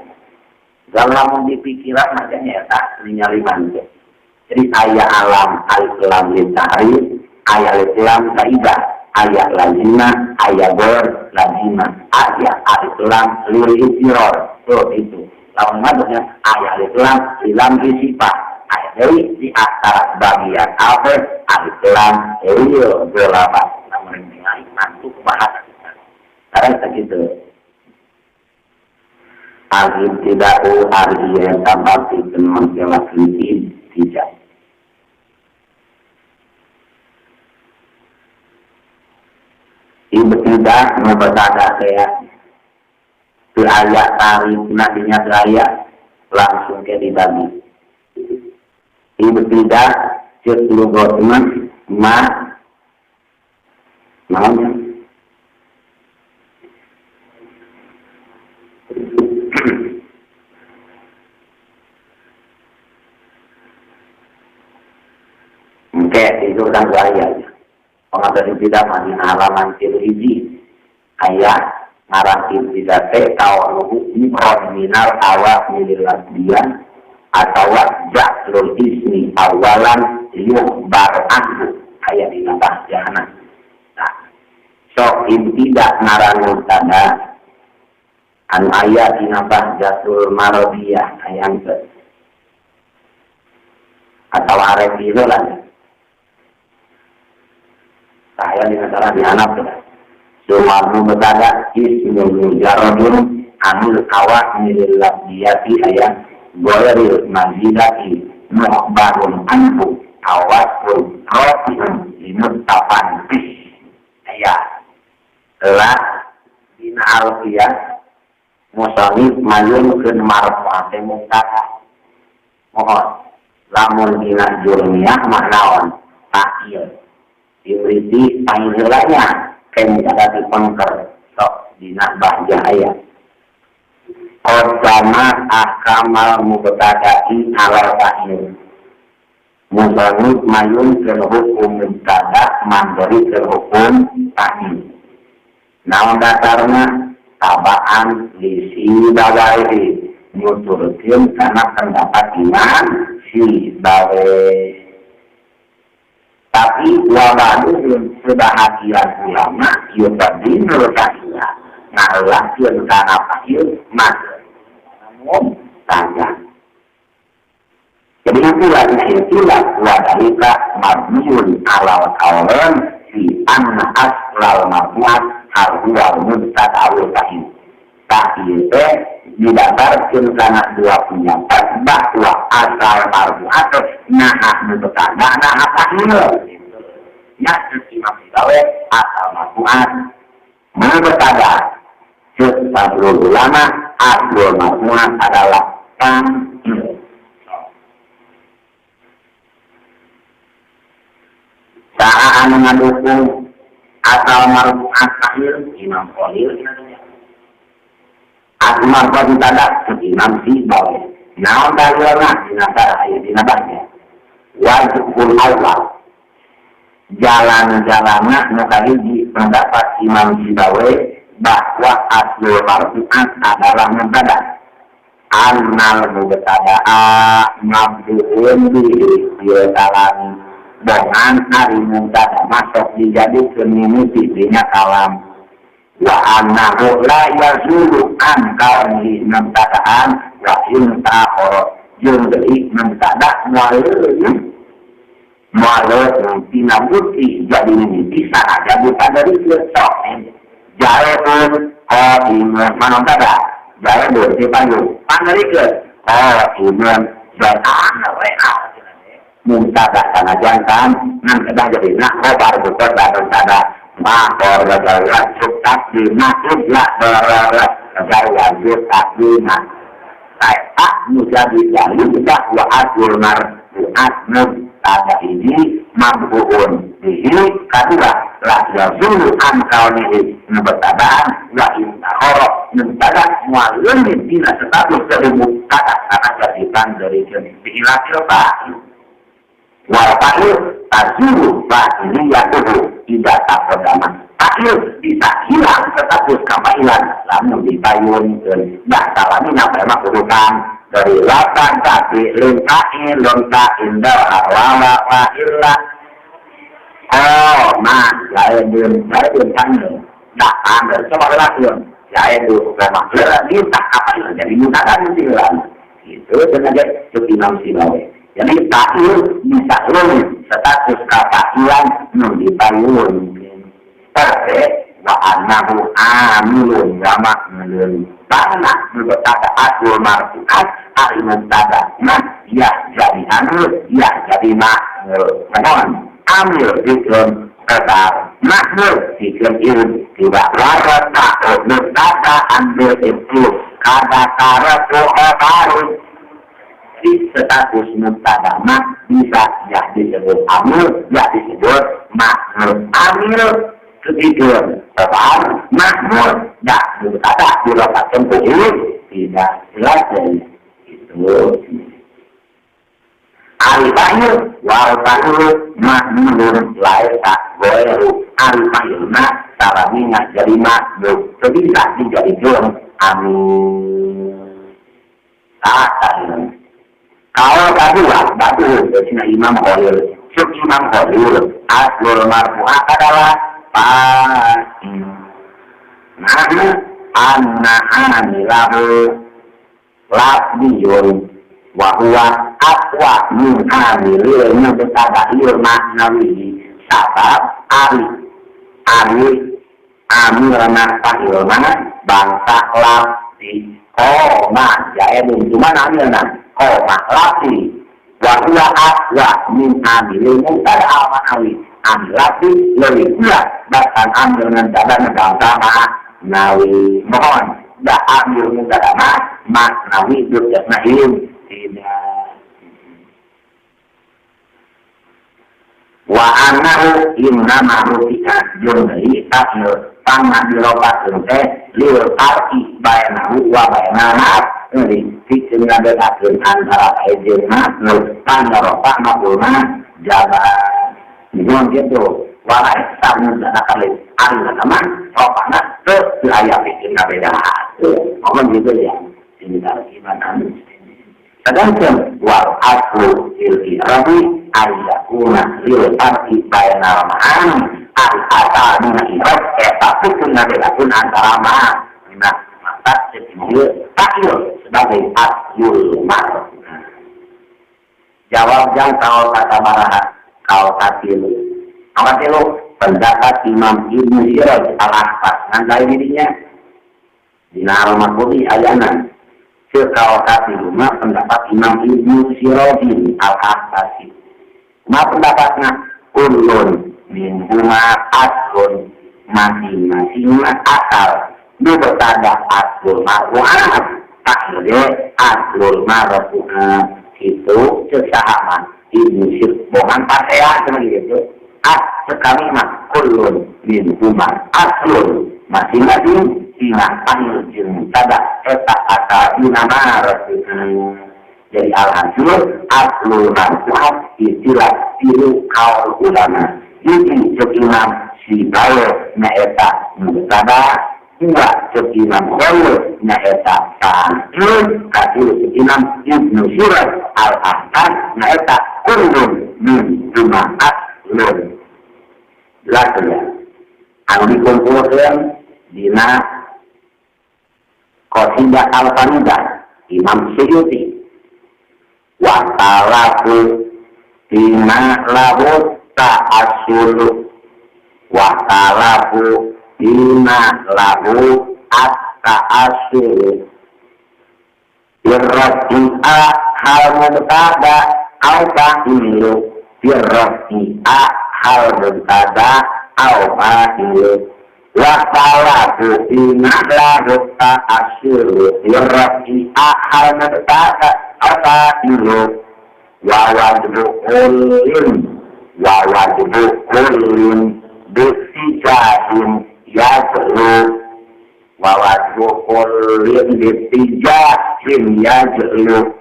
[SPEAKER 1] Dalam di pikiran makanya tak ningali mantu. Jadi ayat alam alif lam lil ta'rif, ayat alif lam taibah, ayat lazimah, ayat gor lazimah, ayat alif lam lil istiror. Tuh itu. Lamun maksudnya ayat alif lam lam sifat. Ayat dari di antara bagian alif alif lam lil golaba. Lamun ningali mantu bahasa kita. Karena segitu. Alif tidak u artinya tanpa mengkelak tidak. Ibu tidak membaca saya di ayat tarif nantinya di ayat langsung ke dibagi. Ibu tidak cek lugot ma namanya. Oke, itu kan bahaya. Pengajaran tidak mandi halaman tilu hiji. Ayat ngarang tidak teh kaunuhu mukron minal awak milil dia atau ja'lul ismi awalan yuhbar anhu ayat dina bahjana. Nah, sok tidak ngarang mubtada anu aya dina bahjatul maradiyah ayang teh atau arep ieu lah. Saya di antara dihanap ya. Sumarnu mubtada ismul mujarradun anul awak milil labdiyati aya ghairil mazidati mukhbarun anhu awasfun rafi'un limuttafan bih aya lah dina alfiyah musannif mayunkeun marfu'ate mubtada mohon lamun dina jurmiyah mah naon ta'il diberiti ta'il heulanya mubtada dipengker sok dina bahja aya qadama ahkamal mubtada'i alal ta'il musannif mayun ke hukum mubtada mandori ke hukum ta'il naon dasarna tabaan li sibawaihi nuturkeun kana pendapat Imam Sibawaih. Tapi wabaduhum sebahagian ulama yubadinul ta'ila ngalahkeun kana ta'il maka mubtada. Jadi itulah itulah wadalika mabniun alal qawlan fi anna aslal marfu'at hal huwa mubtada aw ta'il. Ta'il teh didasarkeun kana dua pendapat bahwa asal marfu'at naha mubtada naha ta'il. Ya Imam Sibawaih asal marfu'at mubtada. Ceuk sabrul ulama aslul marfu'at adalah ta'il. Saha anu ngadukung asal marfu'at ta'il Imam Khalil asal marfu'at mubtada Imam Sibawaih. Naon dalilna dina aya dina bahja wajibul awal jalan-jalanna nu kahiji pendapat Imam Sibawaih bahwa aslul marfu'at adalah mubtada. Annal mubtada'a mabdu'un bihi ieu kalami bongan ari mubtada masuk dijadikeun mimiti dina kalam wa annahu la yazulu an kaunihi mubtada'an wa in ta'khara jeung deui mubtada moal leuwih moal tina bukti jadi mimiti sanajan dipanderikeun sok jaeun qaimun mubtada jaeun di payun panderikeun qaimun dan we mubtada sanajan kan ngan kedah jadina khobar mubtada mubtada ma qara takdima la barara jaya takdima eta nu jadi dalil bahwa aslul marfu'at mubtada ini marfu'un bihi kadua la yazulu an kaunihi mubtada'an wa in ta'khara mubtada moal leuwih tina status jadi mubtada karena jadi panderikeun bihilatil fa'il wal fa'il tazulu fa'iliyatuhu idza taqaddama fa'il bisa hilang status kafa'ilan lamun dipayunkeun nah salamina mah urutan dari lapan tapi lin fa'il wa wa illa oh ma lain lain kan nah anda coba lakukan lain dulu memang tak apa itu jadi mubtada hilang itu dengan Imam Sibawi. Jadi ta'il bisa leuwih status kafa'ilan nu dipayun. Tapi wa annahu amilun wa ma'mulun. Karena mubtada aslul marfu'at ari mubtada mah ya jadi amil ya jadi ma'mul. Mohon amil dikeun ketar ma'mul dikeun ilm tidak warata mubtada ambil itu kada tarafu khabaru. Di status mubtada mah bisa ya disebut amil ya disebut ma'mul. Amil ketiga khabar ma'mul dah mubtada dilokatkan ke ilm tidak jelas itu. Ari fa'il wal fa'il ma'mulun laisa ghairu ari fa'ilna salamina jadi ma'mul teu bisa dijadikeun amil. Tak kalau kedua batu dina Imam Khalil. Cek Imam Khalil aslul marfu'at adalah fa'il. Nah anna amilahu lafdiyun wa huwa aqwa min amilil mubtada'il ma'nawi sabab ari ari amilna fa'ilna bangsa lafdi koma jaebun cuma amilna koma lafdi wa huwa aqwa min amilil mubtada'il ma'nawi amil lafdi lebih kuat bahkan amil mubtada bangsa ma'nawi mohon da amil mubtada ma'nawi dukna ieu tidak wa annahu innama rufi'a jeung deui ta'il pangna dilobatkeun teh lil farqi bainahu wa bainal ma'mul pikeun ngabedakeun antara fa'il jeung ma'mul pangna maf'ulna jabar nuhun kitu wala samun dana kali ari mah rofana teu aya pikeun ngabedaan ngomong gitu ya ini iman. Sedangkan wal aslu fil i'rabi ayyakuna lil farqi bainal ma'ani al asal dina i'rab eta pikeun ngabedakeun antara ma'ani. Nah maka ieu ta'il sebagai aslul marfu. Jawab jang kaul kata baraha kaul katilu. Kaul katilu pendapat Imam Ibnu Siraj al-Ahfas ngan lain dirinya dina al-Maqudi ayana kaul katilu mah pendapat Imam Ibnu Sirajin al-Ahfasi. Ma pendapatnya kullun min huma aslun masing-masing asal mubtada aslul marfu'at taklide aslul marfu'at itu cek saha mah Ibnu Siraj bohongan pasea cuma gitu. Ah sekali mah kullun min huma aslun masing-masing dina panggil jeung mubtada eta asal dina marfu'at. Jadi alhasil aslul marfu'at istilah tilu kaul ulama. Hiji cek Imam Sibawi nyaeta mubtada, dua cek Imam Khalil nyaeta fa'il, katilu cek Imam Ibnu Siraj al-Ahsan nyaeta kullun min huma aslun. Jelas ya. Anu dikumpulkeun dina Qasidah Al-Faridah Imam Suyuti wa talaku bima lahu ta'asulu wa talaku bima lahu at-ta'asulu birrafi'a hal mubtada au fa'ilu birrafi'a hal mubtada au fa'ilu wa talaku bima lahu ta'asulu birrafi'a hal mubtada au fa'ilu wa wadbu kullin bisijahin yajlu wa wadbu kullin bisijahin yajlu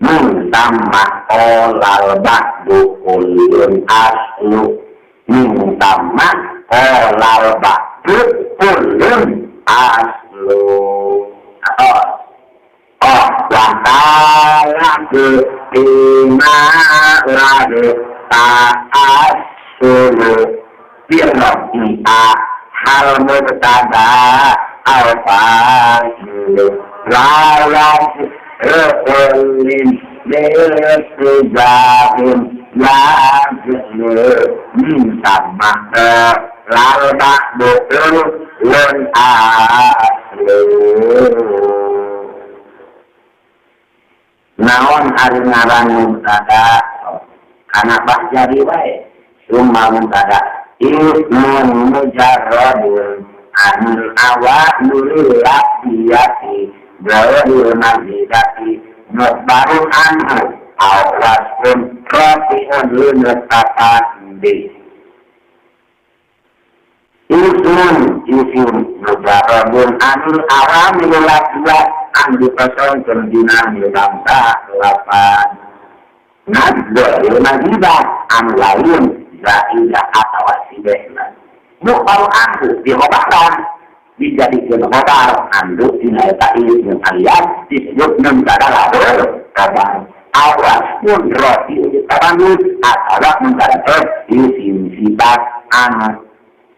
[SPEAKER 1] min tamma qolal ba'du kullun aslu min tamma qolal ba'du kullun aslu. Oh, wa talaku bima lahu ta'asulu birrafi'a hal mubtada au fa'ilu wa wadbu bisijahin yajlu min tamma qolal ba'du kullun aslu. Naon ari ngaran mubtada kana bahjari wae summa mubtada ismun mujarradun anil awamil lafziyati ghairil mazidati mukhbarun anhu aw wasfun rafi'un lil mustaqim ismun isim mujarradun anil awamil lafziyati anu dikosongkeun dina milamta lapan nadzil mazidah anu lain zaidah atawa sibehna mukhbar anhu dihobaran dijadikeun khobar anu dina eta ismun alias disebut mubtada lahul khabar awas pun roti ditabangun atawa mubtada isim sifat anu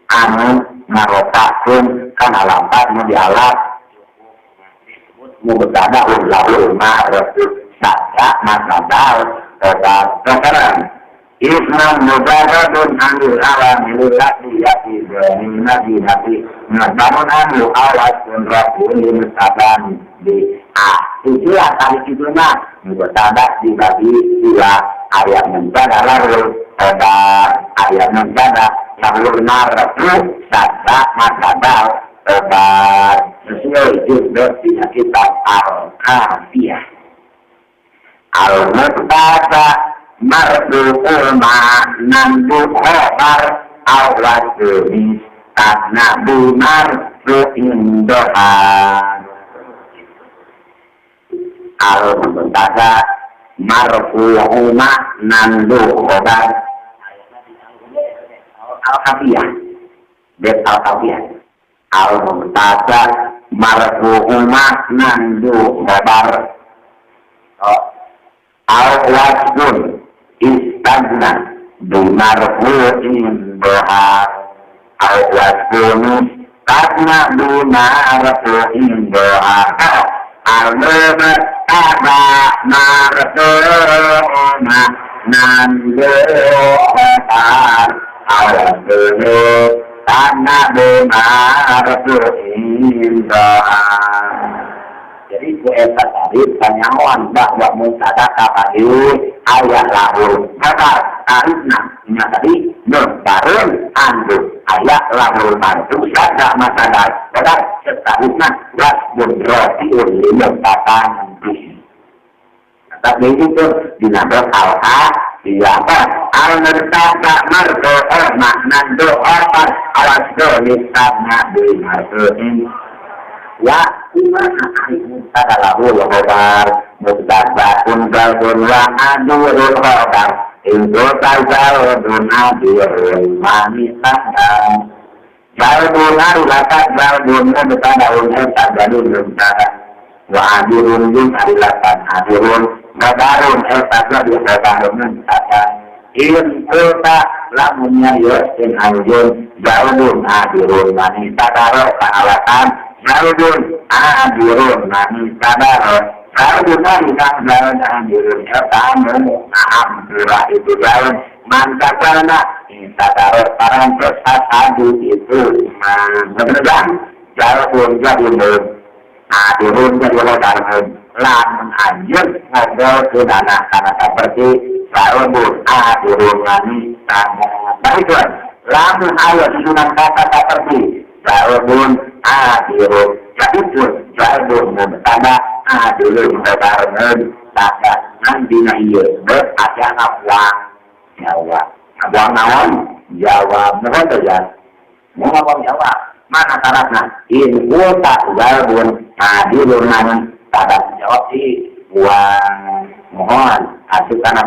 [SPEAKER 1] anu ngaropakeun kana lampah nu dialap mubtada lahul ma'ruf sadda masadal tobat tokaran ismun mujarradun anil awamil lafziyati ghairil mazidati mukhbarun anhu awasun rafi'un lil mubtada bi a. Itulah tadi itu mah mubtada dibagi dua, ayat mubtada lahul tobat, ayat mubtada lahul ma'ruf sadda masadal tobat sesuai juga dengan kitab Al-Kafiyah. Al-Mubtada marfu'ul ma'nan bu khobar awwaduni karena bu marfu'in dohan. Al-Mubtada marfu'ul ma'nan bu khobar Al-Kafiyah, bet Al-Kafiyah. Al-Mubtada marfu'u ma'nan du khobar al-wasfun istagna bi marfu'in dohar al-wasfun karena bi marfu'in dohar al-mubtada marfu'u ma'nan du khobar al-wasfun karena bimarfu'in dohar. Jadi ku eta tadi panyawan bahwa mubtada kabagi ayat lahul khabar tarifna nya tadi bareng andu ayat lahul marfu sadda masadal khabar setarifna wasbun rafi'un lil mubtada. Tapi itu dinabrak al-ha siapa al-mubtada marfu'u ma'nan du khabar awas do lisanna bi marfu'in wa kumaha ari mubtada lahul khabar mubtadaun zaldun wa adurul khabar in tazaldun adirun manisan zaldun arilatan zaldun mubtadaun mubtadaun mubtada wa adirun jung arilatan adirun khabarun eta di khabarun mubtada in kulta lamun nyarios in anjeun zaldun adirun manisan karo kaalasan Zaidun adirun nani sadar Zaidun nani kang Zaidun adirun etamu Alhamdulillah itu Zaidun mantap karena sadar parantos sadu itu man Zaidun Zaidun adirun jadi rodarun lamun anjeun ngobrol ke dana karena seperti Zaidun adirun nani sadar baiklah lamun aya susunan kata seperti Zaidun adirun Zaidun Zaidun mubtada adirun khobarun tanda nandina ieu aya ngabuang jawab ngabuang naon jawab mohon teh ya mau ngabuang jawab mana syaratna in qulta Zaidun adirun nani tanda jawab di buang mohon asup kana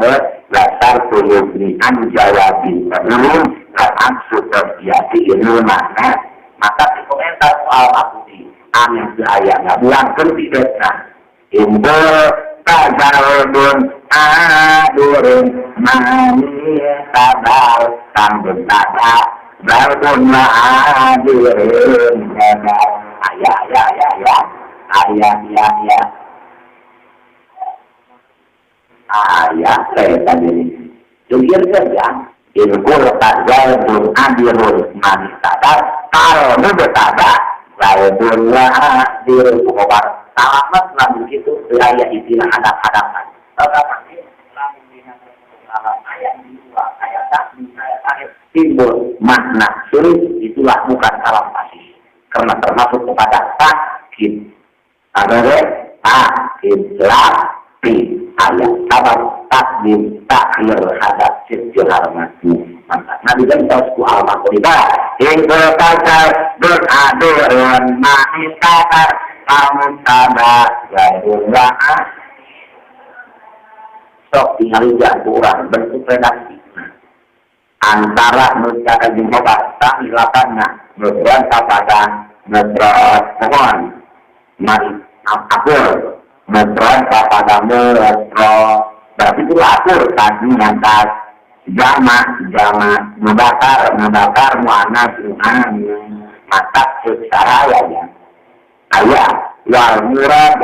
[SPEAKER 1] dasar tuyugni an jawabi belum langsung terjadi ini makna maka di komentar soal makudi angin ke ayat ngabuangkeun tidakna indo tazalbun adurun mani tabal tambun tada zalbun adirun tabal ayah ayah ayah ayah ayah ayah ayah ayah saya tadi jujur saja in qulta zaidun adirun mani sadar kalau mubtada zaidun wa adirun khobar salamat lah begitu wilayah istilah hadap-hadapan tetapi lamun dina dalam ayat dua ayat tadi ayat akhir timbul makna sulit itulah bukan kalam fasih karena termasuk kepada takkid ada takkid lapi ayat sabab takdim takhir hadap sijil harmati mantap Nabi kan tahu ku al makuribah in berkata beradurun ma'isatar kamu tada zaidun sok tinggal kurang bentuk redaksi antara mubtada jeung khobar sami lapanna mufrad kapada mufrad mohon mari akur mufrad kapada mufrad berarti itu akur tadi ngantas jama jama mudzakkar mudzakkar muannas muannas maka secara ya ayat wal murad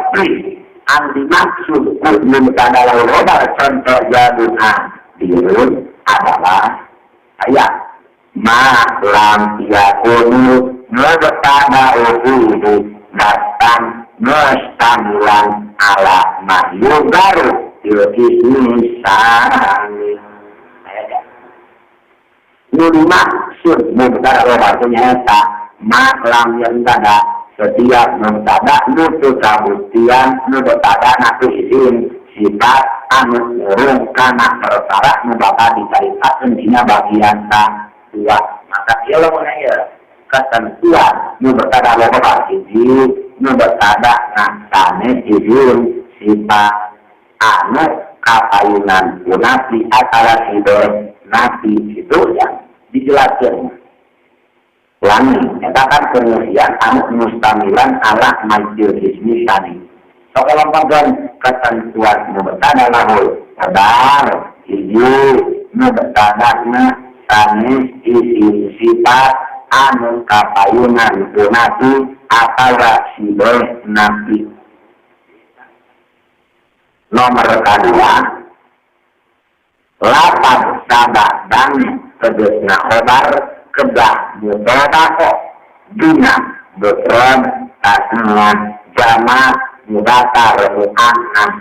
[SPEAKER 1] an dimaksud mubtada wal khobar contoh jadun adirun adalah ayat ma lam yakunu mubtada uhudu datang mustamilan ala ma yugaru fil ismi sani ayat nu dimaksud mubtada khobar teh nyaeta ma lam yang setiap mubtada nu teu kabuktian nu mubtada na isim sifat anu ngurung kana perkara nu bakal dicaritakeun dina bagian dua maka ieu lamun ieu ketentuan nu mubtada khobar hiji nu mubtada na sanes isim sifat anu kapayunan ku nafi atala sido nafi itu yang dijelaskan Langi, eta kan pengertian anu mustamilan ala majil ismi sani. Sok lompatkeun ketentuan mubtada lahul khobar hiji mubtada na sanes isim sifat anu kapayunan ku nafi atawa sido nafi. Nomor kedua lapan sabadang tegasna khobar kedah mutadaqo dina mufrad tasniyah jama mudzakkar muannas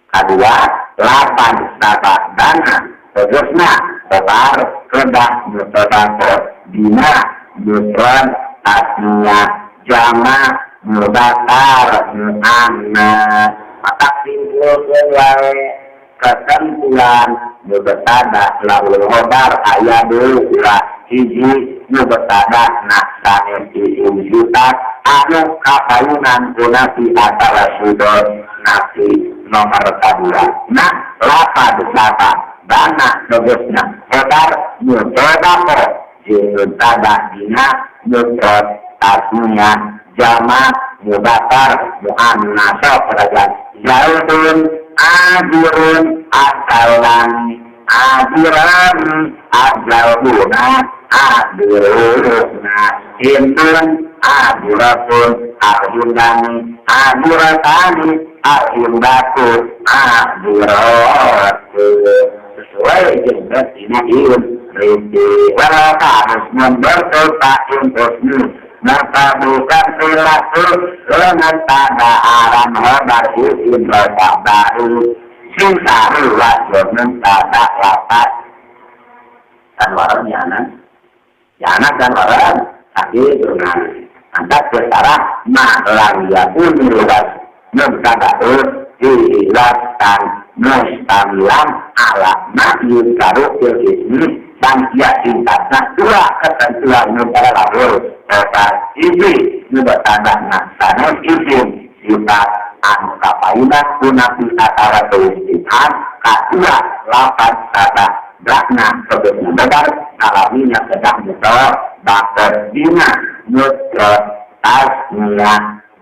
[SPEAKER 1] kedua lapan sabadana tegasna khobar kedah mutadaqo dina mufrad tasniyah jama mudzakkar muannas maka simpulkeun wae ketentuan mubtada lahul khobar aya dua hiji mubtada na sanes isim sifat anu kapayunan ku nafi atawa sudon nafi nomor kadua na lapad saba dana tegasna khobar mubtada jeung mubtada dina mufrad tasniyah jama mudzakkar muannas sok zaidun adirun asalan adiran ajaluna adiruna. Hindun aduratun al-hindani aduratani al-hindatu aduratun sesuai dengan dina iun rinti wala harus memberkata intusni maka bukan perilaku dengan tanda aram hebat isin rosak baru sing saru wajib tanda lapat dan warang jana jana dan warang sakit dengan angkat secara maklang yakun luas mubtada'u dilatan mustamilan ala ma yunkaru fil ismi dan ia tingkatna dua ketentuan mubtada lahur kota isi mubtada sanes isim sifat anu kapayuna kunafi atawa istifham kadua lafaz kata brakna sebut mudzakkar kalaminya kedah mutlak bakot dina mutlak tasniyah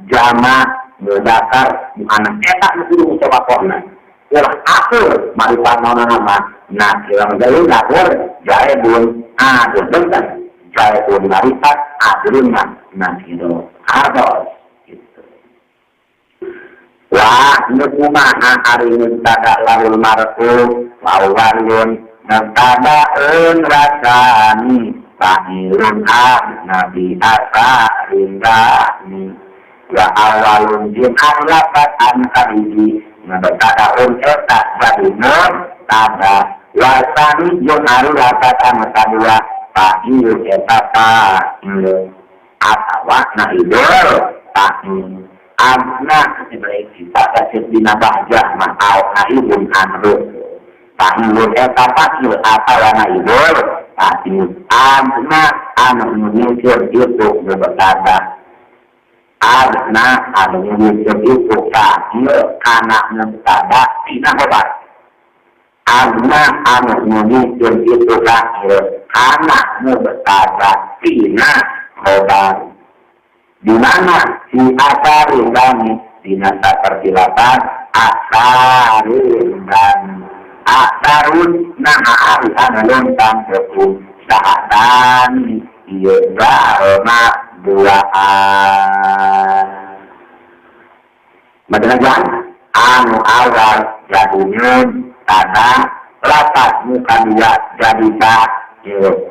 [SPEAKER 1] jama mudzakkar anak eta nu kudu musabaqahna ulah akur maripah naonana mah nah kilang deui akur jaebun adur bentar jaebun marifat adurun mah nah kitu hartos gitu. Wah nu kumaha ari mubtada lahul marfu wawalun mubtadaun rasani fa'ilun nabi asa rindani wa awalun jin arlafat an kahiji mubtadaun eta jadi mubtada wasani jeung ari lafat anu kadua fa'il eta fa'il atawa naibul fa'il abna kita kasih dina bahjah mah au naibun anru fa'ilun eta fa'il atawa naibul fa'il abna anu nyungkeun itu mubtada abna anu nyungkeun itu fa'il kana mubtada tina khobar abna anu nyungkeun itu fa'il kana mubtada tina khobar di mana si asarin kami dina sapertilatan asarin dan asarun nah ari anu lontang hukum saatan ieu jalma duaan madana anu awal jadi nun tada lapat muka dua jadi ta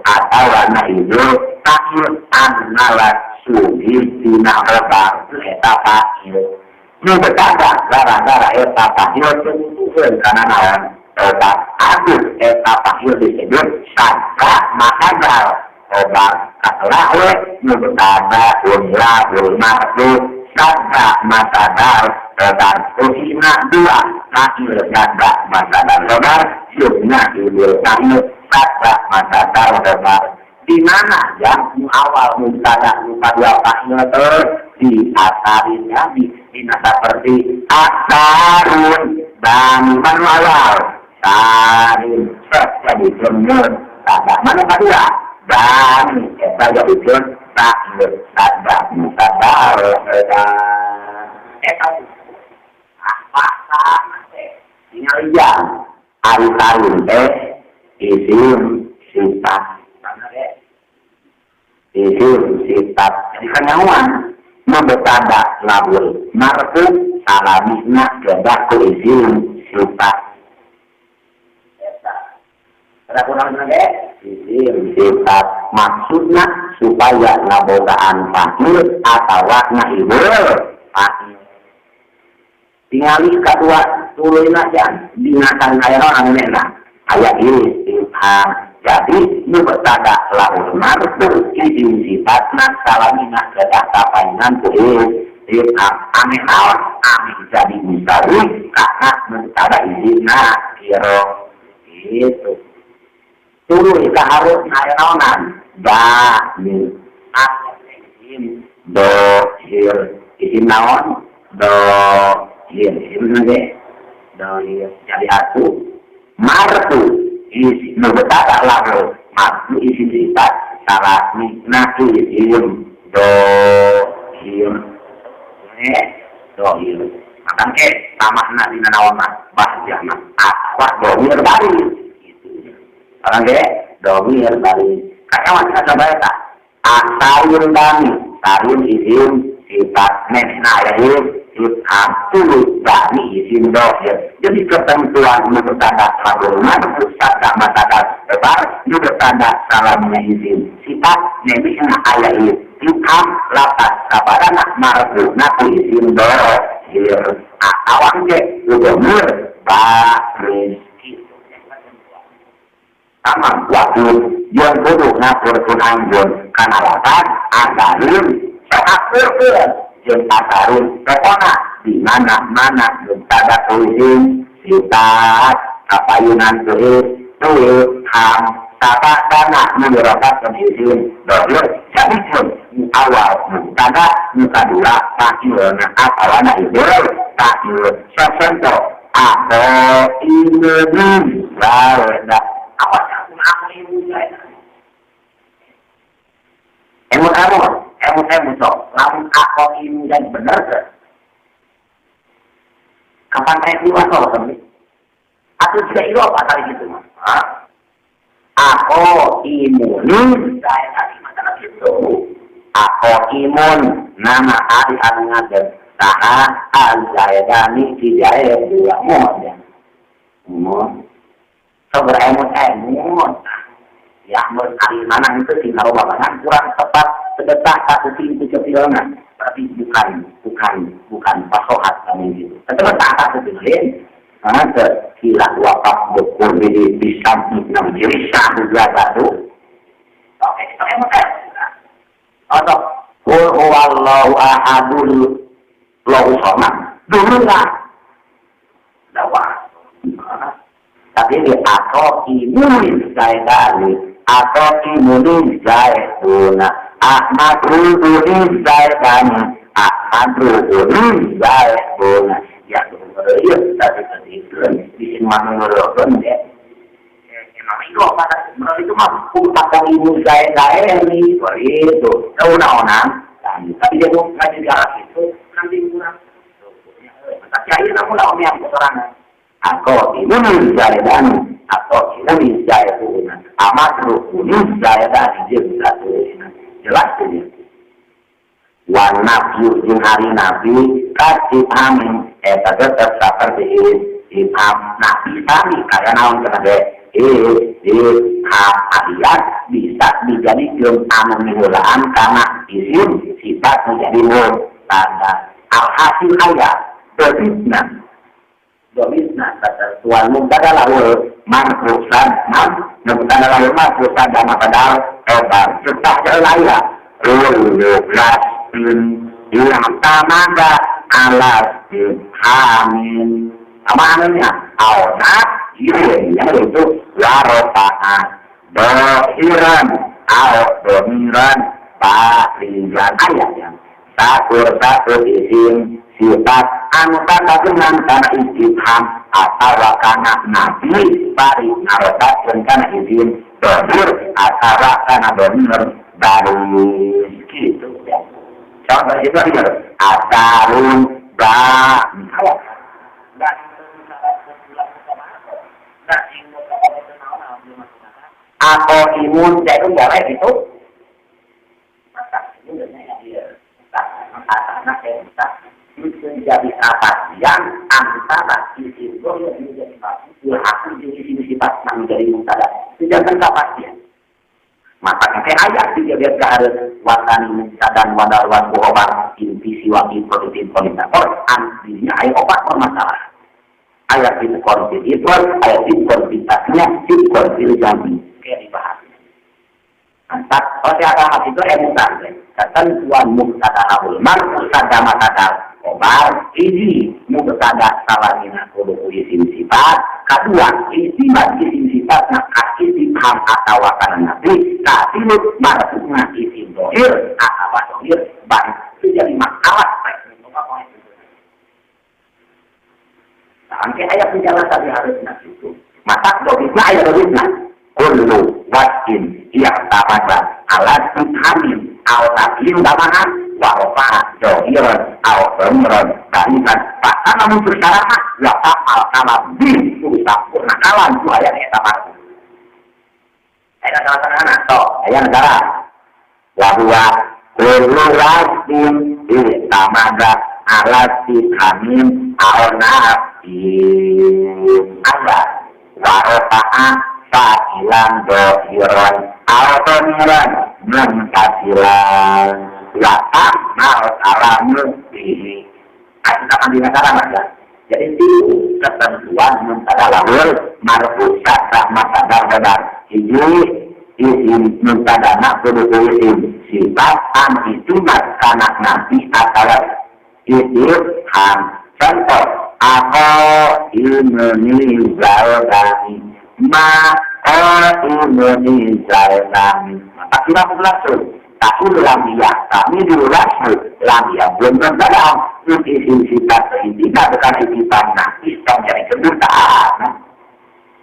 [SPEAKER 1] atau na itu takil analat sugi tina khobar eta fa'il nu betapa gara-gara eta fa'il tunggukeun kana naon eta aduh eta fa'il disebut sadra makagal khobar katelah we nu betapa unlahul marfu sadra makadal khobar uhina dua fa'il sadra makadal khobar yubna ibul fa'il sadra makadal khobar di mana yang awal mubtada dua fa'il terus di asarin nabi dina seperti asarun dan manu awal sarin jadi jemun tada manu kadua dan eta jadi jemun fa'il sada mubtada eta eta apa teh tinggal jam ari tarun teh isim sifat isim sifat jadi kanyawan mubtada lahul marfu salamina kedah ku isim sifat eta ada kurang ge isim sifat maksudna supaya ngabogaan fa'il atawa naibul fa'il tingali kadua tuluyna jan dina aya naon anu nena aya istifham jadi mubtada lahul marfu isim sifatna salamina kedah kapainan ku istifham aneh naon aneh jadi misawi karena mubtada isimna kiro gitu tuluy ka harus aya naonan ba mi isim dohir isim naon dohir isim ge dohir jadi atuh marfu isi mubtada lahu marfu isim sifat salamina isim dohir dohir makan ke tamahna dina naon mah bahjah mah atawa dohir bari gitu orang ge dohir bari kaewan asa bae ta Asarun bani sarun isim sifat mehna ya istifham tuluy bani isim dohir. Jadi ketentuan mubtada lahul marfu sadda mubtada lebar mubtada salamnya isim sifat mehna aya istifham lapat sabarana marfu na ku isim dohir atawa ge domir baris gitu. Sama waktu yang kudu ngaturkeun anjeun kana lapat asalun akurkeun jeung asarun pokona di mana-mana mubtada ku isim sifat kapayunan tulis tulis ham kata kana mudorokatkeun isim dohir jadikeun awal mubtada nu kadua fa'ilna atawana isim fa'il. Saconto ako imun zaidan. Awas aku ibu zaidan. Emut emut emut emut sok lamun aku imu dan bener ke kapan kayak dua sok tapi atau juga itu apa kali gitu mah? Aku imun saya tadi masalah gitu. Aku imun nama ari anu ngaden saha al-zaidani di jaya dua mohon ya mohon sok beremut-emut ya menurut ahli mana itu tinggal babangan kurang tepat sedetah satu pintu kecilnya tapi bukan bukan bukan pasohat kami gitu tetap tak satu pintu. Nah, ke wakaf buku di bisa enam bisa juga satu. Oke, oke, atau qul huwallahu ahadul lahu samad dulu lah dakwah. Tapi di atau imun zaidani atau imun zaiduna ahmadu zaidani ahmadu zaiduna ya iya tadi tadi itu di sini mana ngerokan ya emang itu apa itu mah takon ibu zaidani itu tahu naonan. Tapi dia tuh ngaji di arah itu nanti kurang tapi akhirnya namun lah yang kesorangan atau imun zaidani atau imun zaiduna amat rukun zaidani satu jelas ini. Wan nafyu jeung hari nabi kasih amin eta tetep saperti istifham nabi sami kaya naon cenah ge istifham ayat bisa dijadikeun anu miheulaan kana isim sifat menjadi mubtada. Alhasil ayat domisna domisna ketentuan mubtada lahul marfu'an nam mubtada lahul marfu'an dan padahal khobar serta aya kullu kasbin i'tamada ala istifhamin apa anunya auna iya itu warofa'a dohiran au domiran barijan ayat yang sakur satu isim sifat anu dengan kana istifham atau kana nabi bari ngarotakeun kana isim domir atau kana domir baris gitu ya. Contoh itu ya asarun ba atau imun itu boleh gitu. Menjadi kepastian antara isim dohir menjadi aku isim sifat menjadi mubtada tidak kepastian. Maka kayak ayat tidak biar keharus watani mubtada dan wadal wan khobar inti siwa itu koordinator artinya ayat opat permasalahan ayat itu konflik itu ayat itu konfliknya itu konflik jami kayak dibahas. Mantap. Kalau saya itu emutan ketentuan mubtada lahul marfu sadda matadal khobar hiji mubtada salamina kudu isim sifat kedua istimat isim sifat na istifham atawa kana nabi katilu marfu'na isim dohir atawa dohir baik itu jadi masalah. Nah, ayat penjelasan tadi harus itu. Maka dohirna ayat dohirna kullu wasfin i'tamada ala istifhamin aw taklil tamahan wa rafa'a dohiran aw damiran barisan bahkan namun secara wa ta'al kalam bi kudu sampurna kalam ku aya eta marfu. Aya salah satu toh aya negara Bahwa kullu wasfin tamada ala sikamin aonafin aya warofa'a fa'ilan dohiron aotomiran muntasilan wa ta'mal kalamu bihi. Kita dina ya. Jadi itu ketentuan mubtada lahul marfu sadar sadar benar. Hiji isim mubtada kudu isim sifat an itu kana nabi atau istifham. Contoh ako ilmuni zalani ma ilmuni zalani. Maka kita langsung tapi lam ya kami dulu langsung lam ya belum terdalam isim sifat ini bukan sifat nabi jadi kedutaan.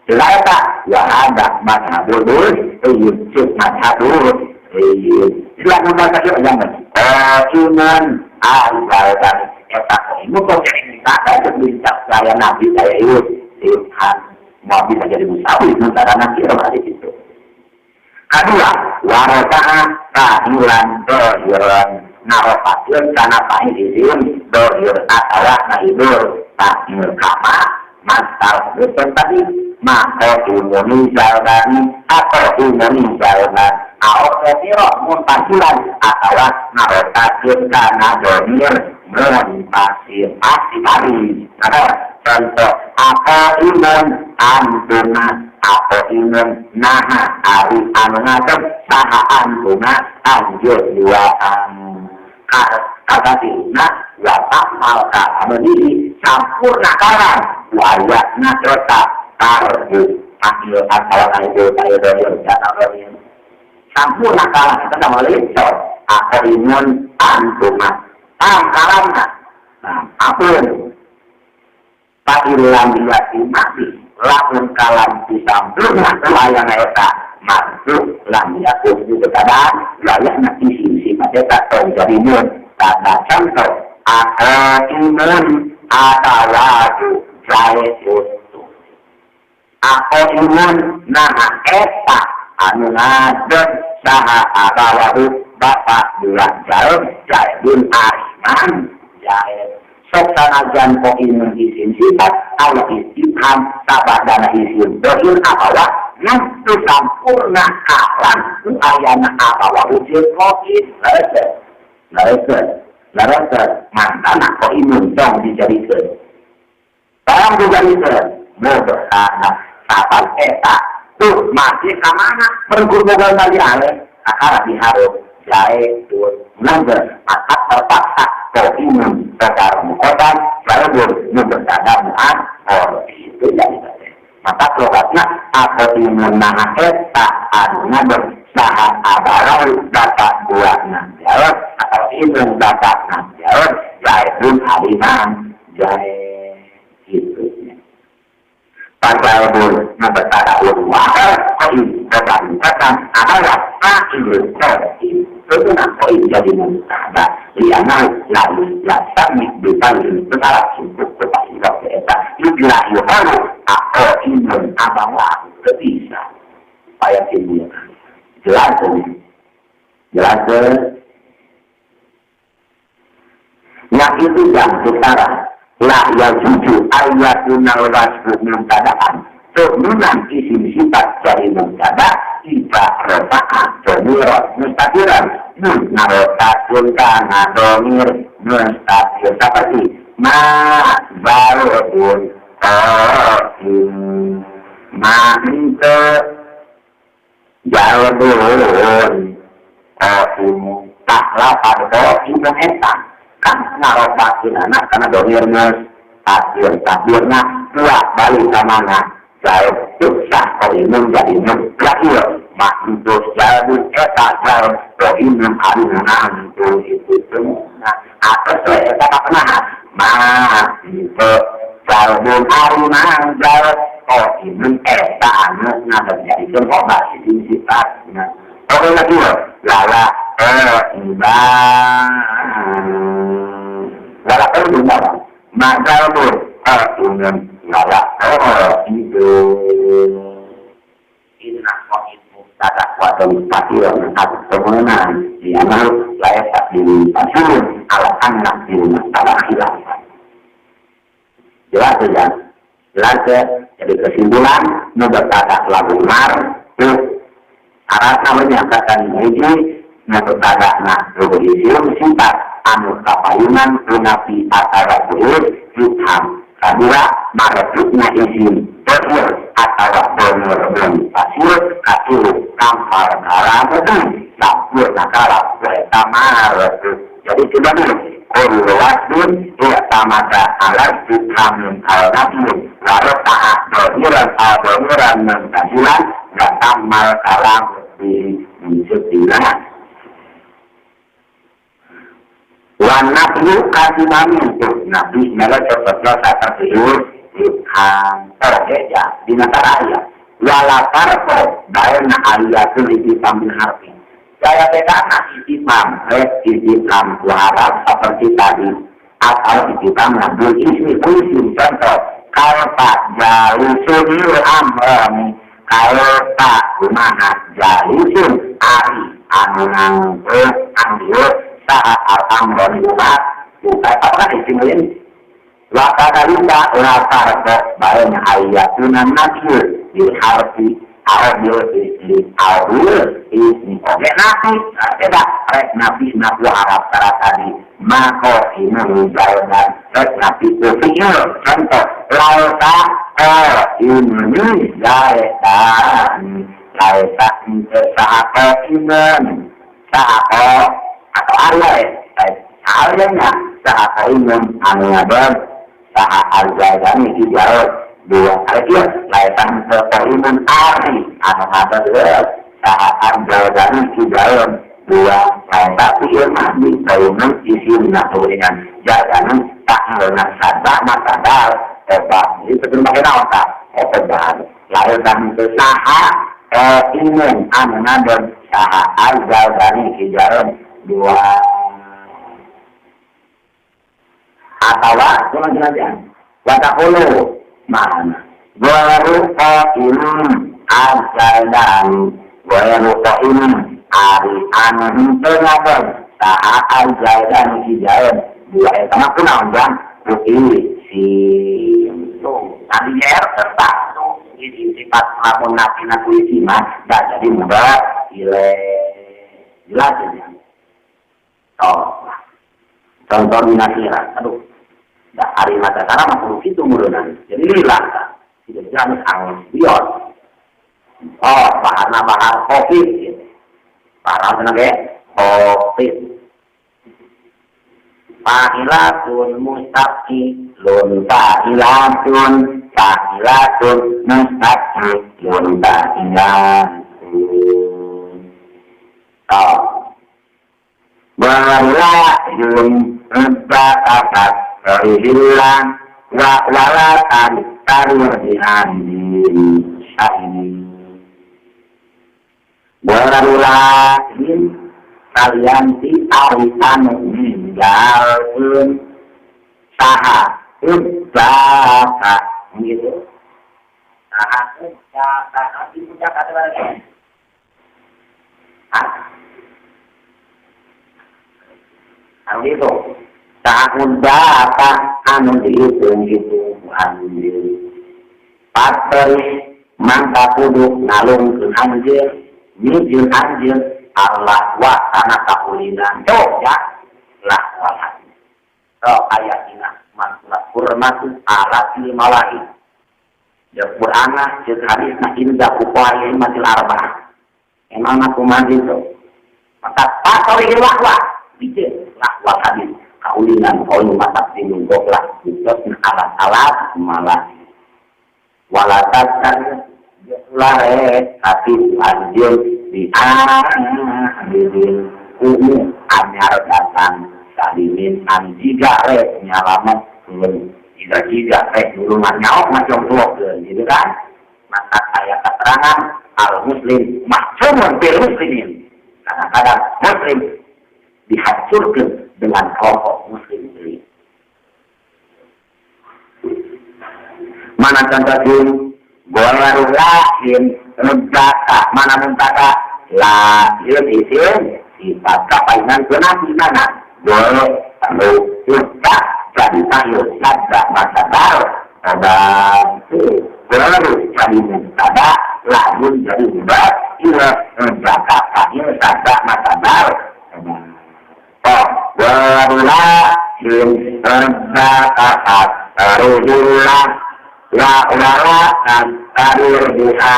[SPEAKER 1] Jelas tak? Ya ada mazhabul yusuf mazhabul jelas membaca jangan iman al-zalani eta ini kok jadi minta minta saya nabi saya Tuhan mau bisa jadi musawi sementara nanti orang itu. Kedua, warofa'a fa'ilan dohiran ngarofakeun kana fa'il isim dohir atawa naibur fa'il kama masal itu tadi maka umumi zalani atau umumi zalani aokotiro muntasilan atawa ngarofakeun kana dohir muntasil pasti tadi. Nah, contoh apa iman antuna apa iman naha ari anu ngadep saha antuna anjur duaan kata tina wa ta'mal ka anu diri sampurna kalam wayakna tetap tarju akil atau ayo ayo dohir jana dohir sampurna kalam itu nama lecor apa iman antuna kalamna nah apa Fa'ilam yati mati lamun kalam disampurna layang eta marfu lam yakun juga layakna isim sifat eta tong jadi mun tanda contoh akaimun atawadu zaitun akaimun nah eta anu ngadeg saha abawahu bapak bulan jauh zaidun ariman zaid sok sanajan kok imun isim sifat Allah istifham sabadana isim dohir abawa nafsu sampurna kalam nu ayana abawa wujud koin leres leres leres mantana kok imun dong dijadikeun tong dijadikeun mubahana sabab eta tuh masih ka mana bergur boga kali ale akara diharus jae tur nangge maka terpaksa koimun bakar mukotan jalur mubtada mu'akhir itu jadi maka logatna atau imun naha eta anu ngadeg saha abarau bapak buahna jawab atau imun bapak jawab jaidun aliman jae gitu Pasalbun mubtada mu'akhir koin bakar mukotan adalah fa'ilun koin itu nak koin jadi mubtada liana lalu lasami bifa'il bersalah cukup kepahira eta yudla yuharu atau imun abawa bisa supaya timbul jelas ini jelas yang itu yang utara lah yang jujur ayatunal wasfu mubtadaan turunan isim sifat dari mubtada iba rofa'a domiron mustatiran nun narotatun kana domir mustatir seperti ma zarubun qaim ma ente jalbun qaim tak lapar qaim eta kan narotakin anak karena domir mustatir takdirna dua balik ke mana jauh susah qaimum jadi mustahil mak itu jauh eta jauh qaimum aruna itu itu semua atas eta pernah ma itu jauh aruna jauh qaimum eta anu ngadeg jadi khobar isim sifatna oke lagi lala iban lala iban ma jauh qaimum lala itu inna qaim mubtada atau mustahil atau temenan diamal layak dipasun ala anak di masalah khilafah. Jelas ya? Jelas ya? Jadi kesimpulan nu berkata lagu mar arah namanya kata hiji nu berkata na isim sifat anu kapayunan nabi atara buhur yuham kadua marjukna isim dohir atau domir pasir katilu kampar karamudun sabur nakala kereta marjuk. Jadi tidak nih kullu wasbin i'tamada ala istifhamin al-nafi wa rafa'a dohiran al-dohiran mentasilan wa tammal kalam di mencutina wa nafyu kasimami untuk nabi mela cepatlah saat tertidur kantor ya di antara ayat wala farqo baina ayatul istifham min harfi. Saya beda istifham, istifham harap seperti tadi atau istifham ngambil ismi isim contoh kalau tak jalisun amrani kalau tak kumaha jalisun ari anu nangke ambil saat al-amrani umat bukan apa isim lain wa kadalika la farqa baina ayatuna nakir bil harfi awil ismi awil ismi oke nabi tidak rek nabi nabi Arab cara tadi mako ini dan rek nabi kufiil contoh lauta ini zaitan laita saako iman saako atau arya aryanya saako iman anu ngabab saha al-zaidani dijawab dua kali laitan iman ari anu ngabab saha al-zaidani dijawab dua laita iman di kaunan isim naturingan jaganan tak ngeunah sabah matadal obat itu pakai naon tak obat laitan saha iman anu ngabab saha al-zaidani dijawab dua atau cuma watakulu mana baru qaim ajalan baru qaim ari anu henteu ngabab saha ajalan hijalan dua eta mah kunaon jang si tadi yer tetap isi sifat lamun nabi nabi isi mah dah jadi mudah ile jelas ya. Oh, contoh dinasihat, aduh, dah hari mata sana mah kudu kitu meureunana. Jadi lila, tidak jalan angin bion. Oh, bahanna bahan kopi gitu. Bahan cenah ge kopi. Fa'ilatun mustaqilun fa'ilatun fa'ilatun mustaqilun fa'ilatun. Oh. Berlahum batatat hilang wa walatan tarur diandin syahini. Berlahum kalian ti ari anu ninggalkeun saha ubaka gitu. Saha ubaka itu kata lagi. Anu itu saha ubaka anu dihitung-hitung anjeun. Pateri mangka kudu ngalungkeun anjeun, nyieun anjeun Allah wa tanah kakulinan tuh ya lah walah tuh ayat ini mansulat hurmatu alatil malahi ya Qur'anah jeung hadisna inda kupaaya matil arba'ah emang aku mandi tuh maka pasori lahwa bijeu lahwa hadis kaulinan kaul matak dinunggok lah itu alat-alat malah walatasan lare tapi anjeun di ambilin kumu anyar datang salimin anjiga rek nyalamat jiga-jiga rek nulungan nyaok macam tuok gitu kan. Maka saya keterangan al muslim mahcumun bil muslimin. Kadang-kadang muslim dihancurkan dengan kelompok muslim ini. Mana contohnya? Gorulahin rebaka mana muntaka La ieu isim sifat kapainan keuna di mana boleh perlu kita jadi tahu sabda masadar ada baru jadi mubtada lamun jadi mubtada ieu jaka fa'il sabda masadar oh barula in sabda rujullah la wala dan tadur biha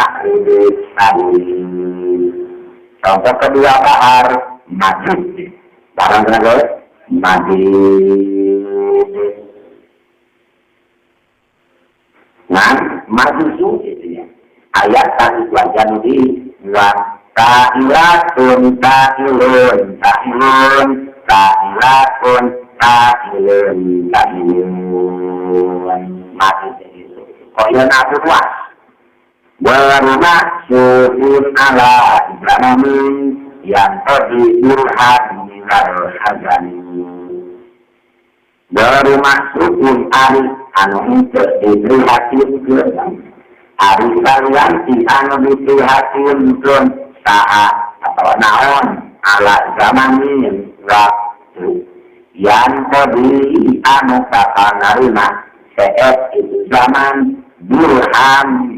[SPEAKER 1] contoh kedua bahar majid barang kenapa majid nah majusu itu ya ayat tadi wajah di wa ta'ilatun ta'ilun ta'ilun ta'ilatun ta'ilun ta'ilun majid itu kok ya nabi luas Warumaksudun ala zamanin yang tadi burhan minal hazani. Warumaksudun ari anu henteu diprihatinkeun. Ari salianti anu diprihatinkeun saha atawa naon ala zamanin waktu yang tadi anu kapangarima seet itu zaman burhan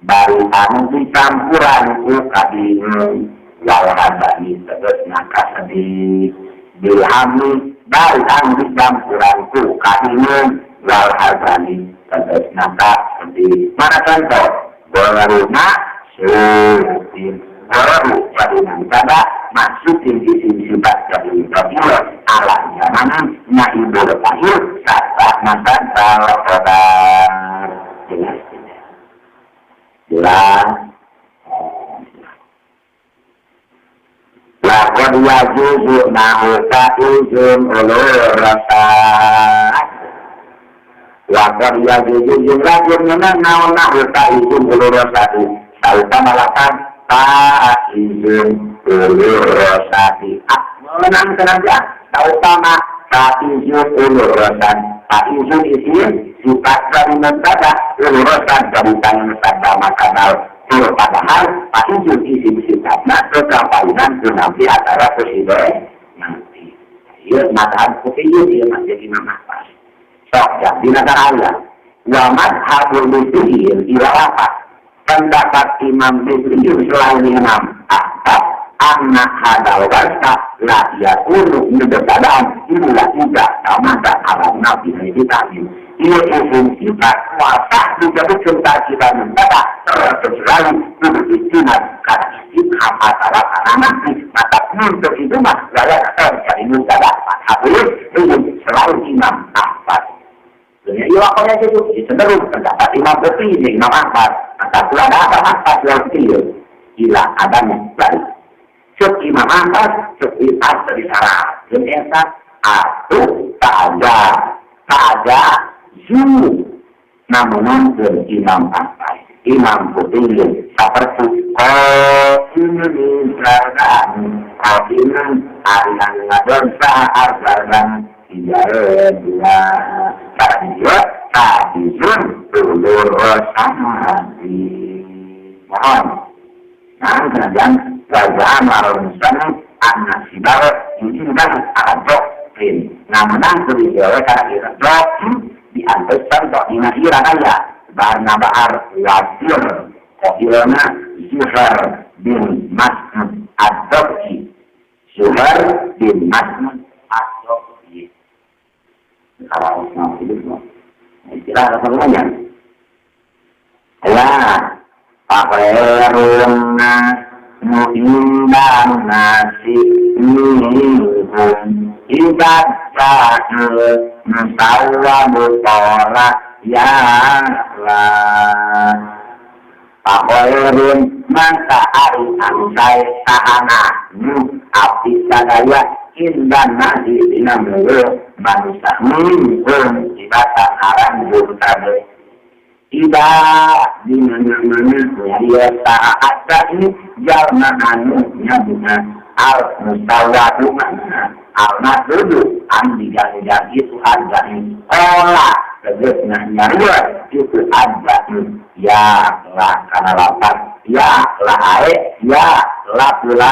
[SPEAKER 1] baru anu dicampuran ku kabingung wal habani tegasna kasedih bilhami baru anu dicampuran ku kabingung wal habani tegasna kasedih. Mana contoh? Baru masukin baru jadi mubtada masukin isim sifat jadi mubtada ala zamanan naibul fa'il sabda masadar khobar. Jelas tidak? Jelas. Laqad yajuzu na'uka izun ulur rasa. Laqad yajuzu jumlahun memang naon na'uka izun ulur rasa. Sauta malakan ta'izun ulur rasa. Menang tenang ya. Sauta ma ta'izun ulur rasa. Ta'izun izin sifat dari mubtada ulur rasa dari tangan sabda makanal. Padahal ta'izun izin sifatna kekapainan nabi antara presiden nanti. Ieu madhab kufiyyun ieu mah jadi Imam Ahmad. Sok ya dina aya. Wa madhabul muslimin ila apa? Pendapat Imam Muslim selain Imam Ahmad anna hadal wasta la yakunu mubtada'an illa idza tamada ala nabi ta'lim. Ieu isim sifat kuasa disebutkeun kita mubtada terkecuali kudu istinad kana istifham antara nanti maka untuk itu mah layak terjadi mubtada madhabul ini selalu Imam Ahmad. Dunia iya pokoknya itu cenderung pendapat Imam Bukhari Imam Ahmad. Maka kurang ada Ahmad yang kecil gila adanya baik. Cuk Imam Ahmad, cuk Imam dari sarah. Jeung eta atuh ta'aja zu namun Imam Ahmad, Imam Bukhari seperti qa'imun zardan qa'imun arian ngadon sa'ar tiga dua dua ta'izun ulur rosadi mohon. Nah kemudian wajah marun sana anak sibar ini sudah adopin. Nah menang kira kira diantarkan kok dina ira kaya barna bahar wasir kohilana Zuhair bin Mas'ud ad-Dab'i. Zuhair bin Mas'ud ad-Dab'i. Kalau mau itu istilah apa namanya? Ya, Pakhairun mu'indan nasi minhum idza sa'al musawwamu qala ya la Pakhairun mangka ari anu sae sahana nu abdi sadaya indan nasi dina mulut manusia minhum ibatan aran kabeh. Tidak di mana-mana dia saat ini jalma anu nyabuna al musawwatu mana al masdudu an diganti itu ada olah tegasna nyarua itu ada ya lah karena lapan ya la ae ya la pula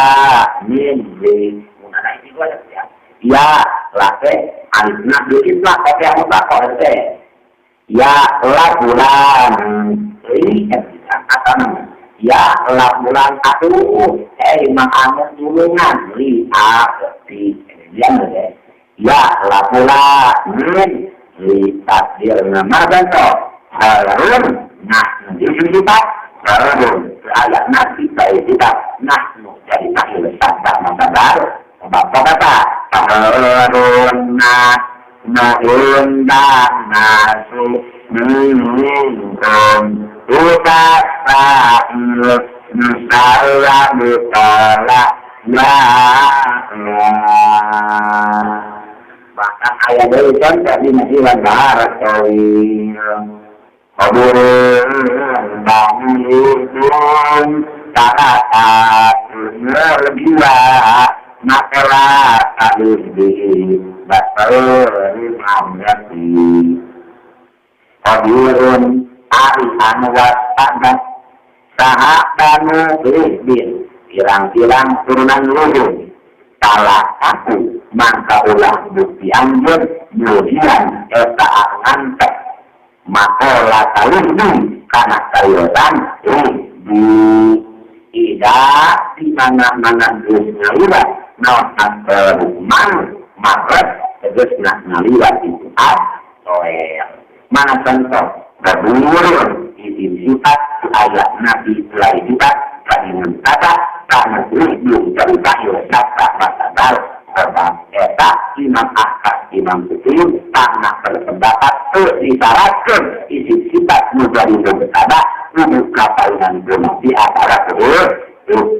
[SPEAKER 1] mim li munana ini gua ya ya la teh alifna bikin lah kopi yang mutlak kok teh ya la bulan li atau ya la bulan atuh mang anu tulungan li a di yang deh ya la bulan mim li takdir nama bentuk harun nah di sifat harun ayat nabi baik kita nahnu jadi takhir sabda masabar bapak kata harun nah undang nasu minkum utasa'il nusala mutala ya bahkan ayat dari contoh di nasiwan baharat tawil qaburun bangulun taratatun nerbiwa makala talurbi basarun amrati qaburun ari anu wastadat saha banu libin pirang-pirang turunan luhur salah aku mangka ulah bukti anjeun mudian eta ngantek makola talurbi kana karyotan di ida di mana-mana geus ngaliwat naon asal maret tegasna ngaliwat itu atoel mana contoh berburun isim sifat ayat nabi mulai sifat kainan tata karena belum jadi tahil kata masadar sebab eta imam akad imam usul tanah berpendapat disyaratkan isim sifat menjadi mubtada kudu kapainan guna di antara kedua turun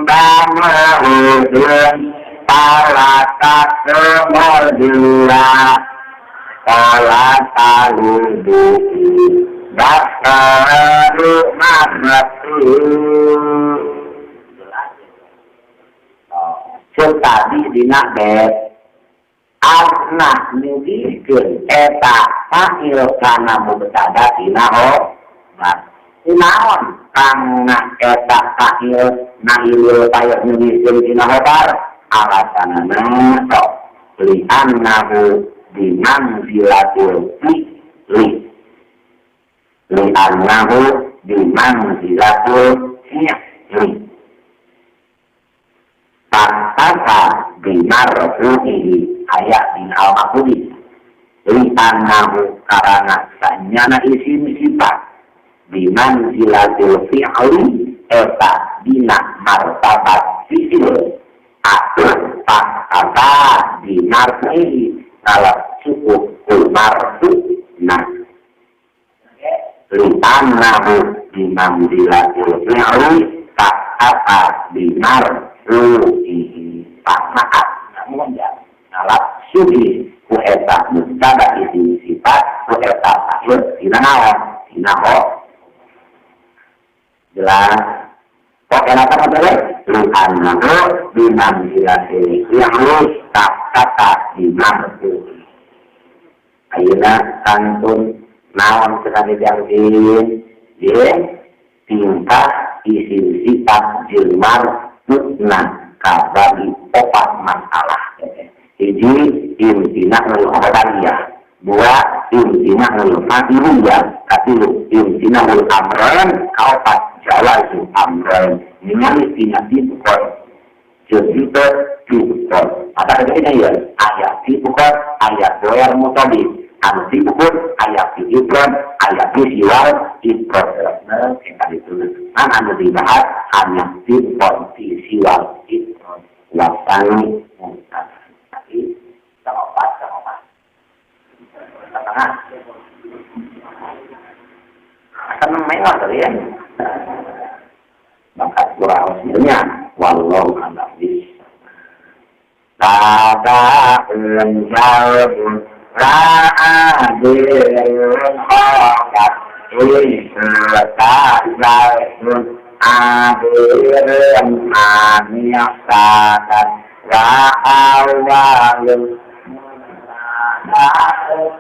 [SPEAKER 1] bangun palata kemordila palata ludu basaru mahratu. Tadi dina bet asnah nugikeun eta fa'il kana mubtada dina hobar kunaon kangna eta fa'il nahilul fa'il nugikeun dina hobar alasanana sok li annahu bimanzilatil fi'li li annahu bimanzilatil fi'li Fakta bimarfu'ihi ayat bin al-maqudi li annahu karana sanyana isim sifat bimanzilatil fi'li eta dina martabat fi'il atau fakta bimarfu'ihi kalau cukup marfu'na li annahu bimanzilatil fi'li fakta bimarfu'ihi maaf namun ya nalap suhi ku eta mubtada isim sifat ku eta fa'il dina naon dina ho jelas kok enak apa teh li annahu bimanzilatil fi'li kata bimarfu'i ayeuna kantun naon cenah dijangkin ye tingkah isim sifat jeung marfu'na kabagi opat masalah. Hiji imtina'ul khabariyah, dua imtina'ul fa'iliyah, katilu imtina'ul amran, kaopat jawazu amran. Ningali tina dibukon jeung teu dibukon. Ada bedanya ya, ayat dibukon, ayat doer mutabi, anu dibukon, ayat diibron, ayat disiwal, ibron. Nah, kita ditulis. Kan anu dibahas hanya dibukon, disiwal, ibron. Wasani mungkas. Tapi sama empat. Setengah. Akan mewah kali ya. Maka kurang hasilnya. Wallahu a'lam bishawab. Tada'un jalbun ra'adilun khokat israta'zalun adilun aniyasadat ra'awalun ra'awalun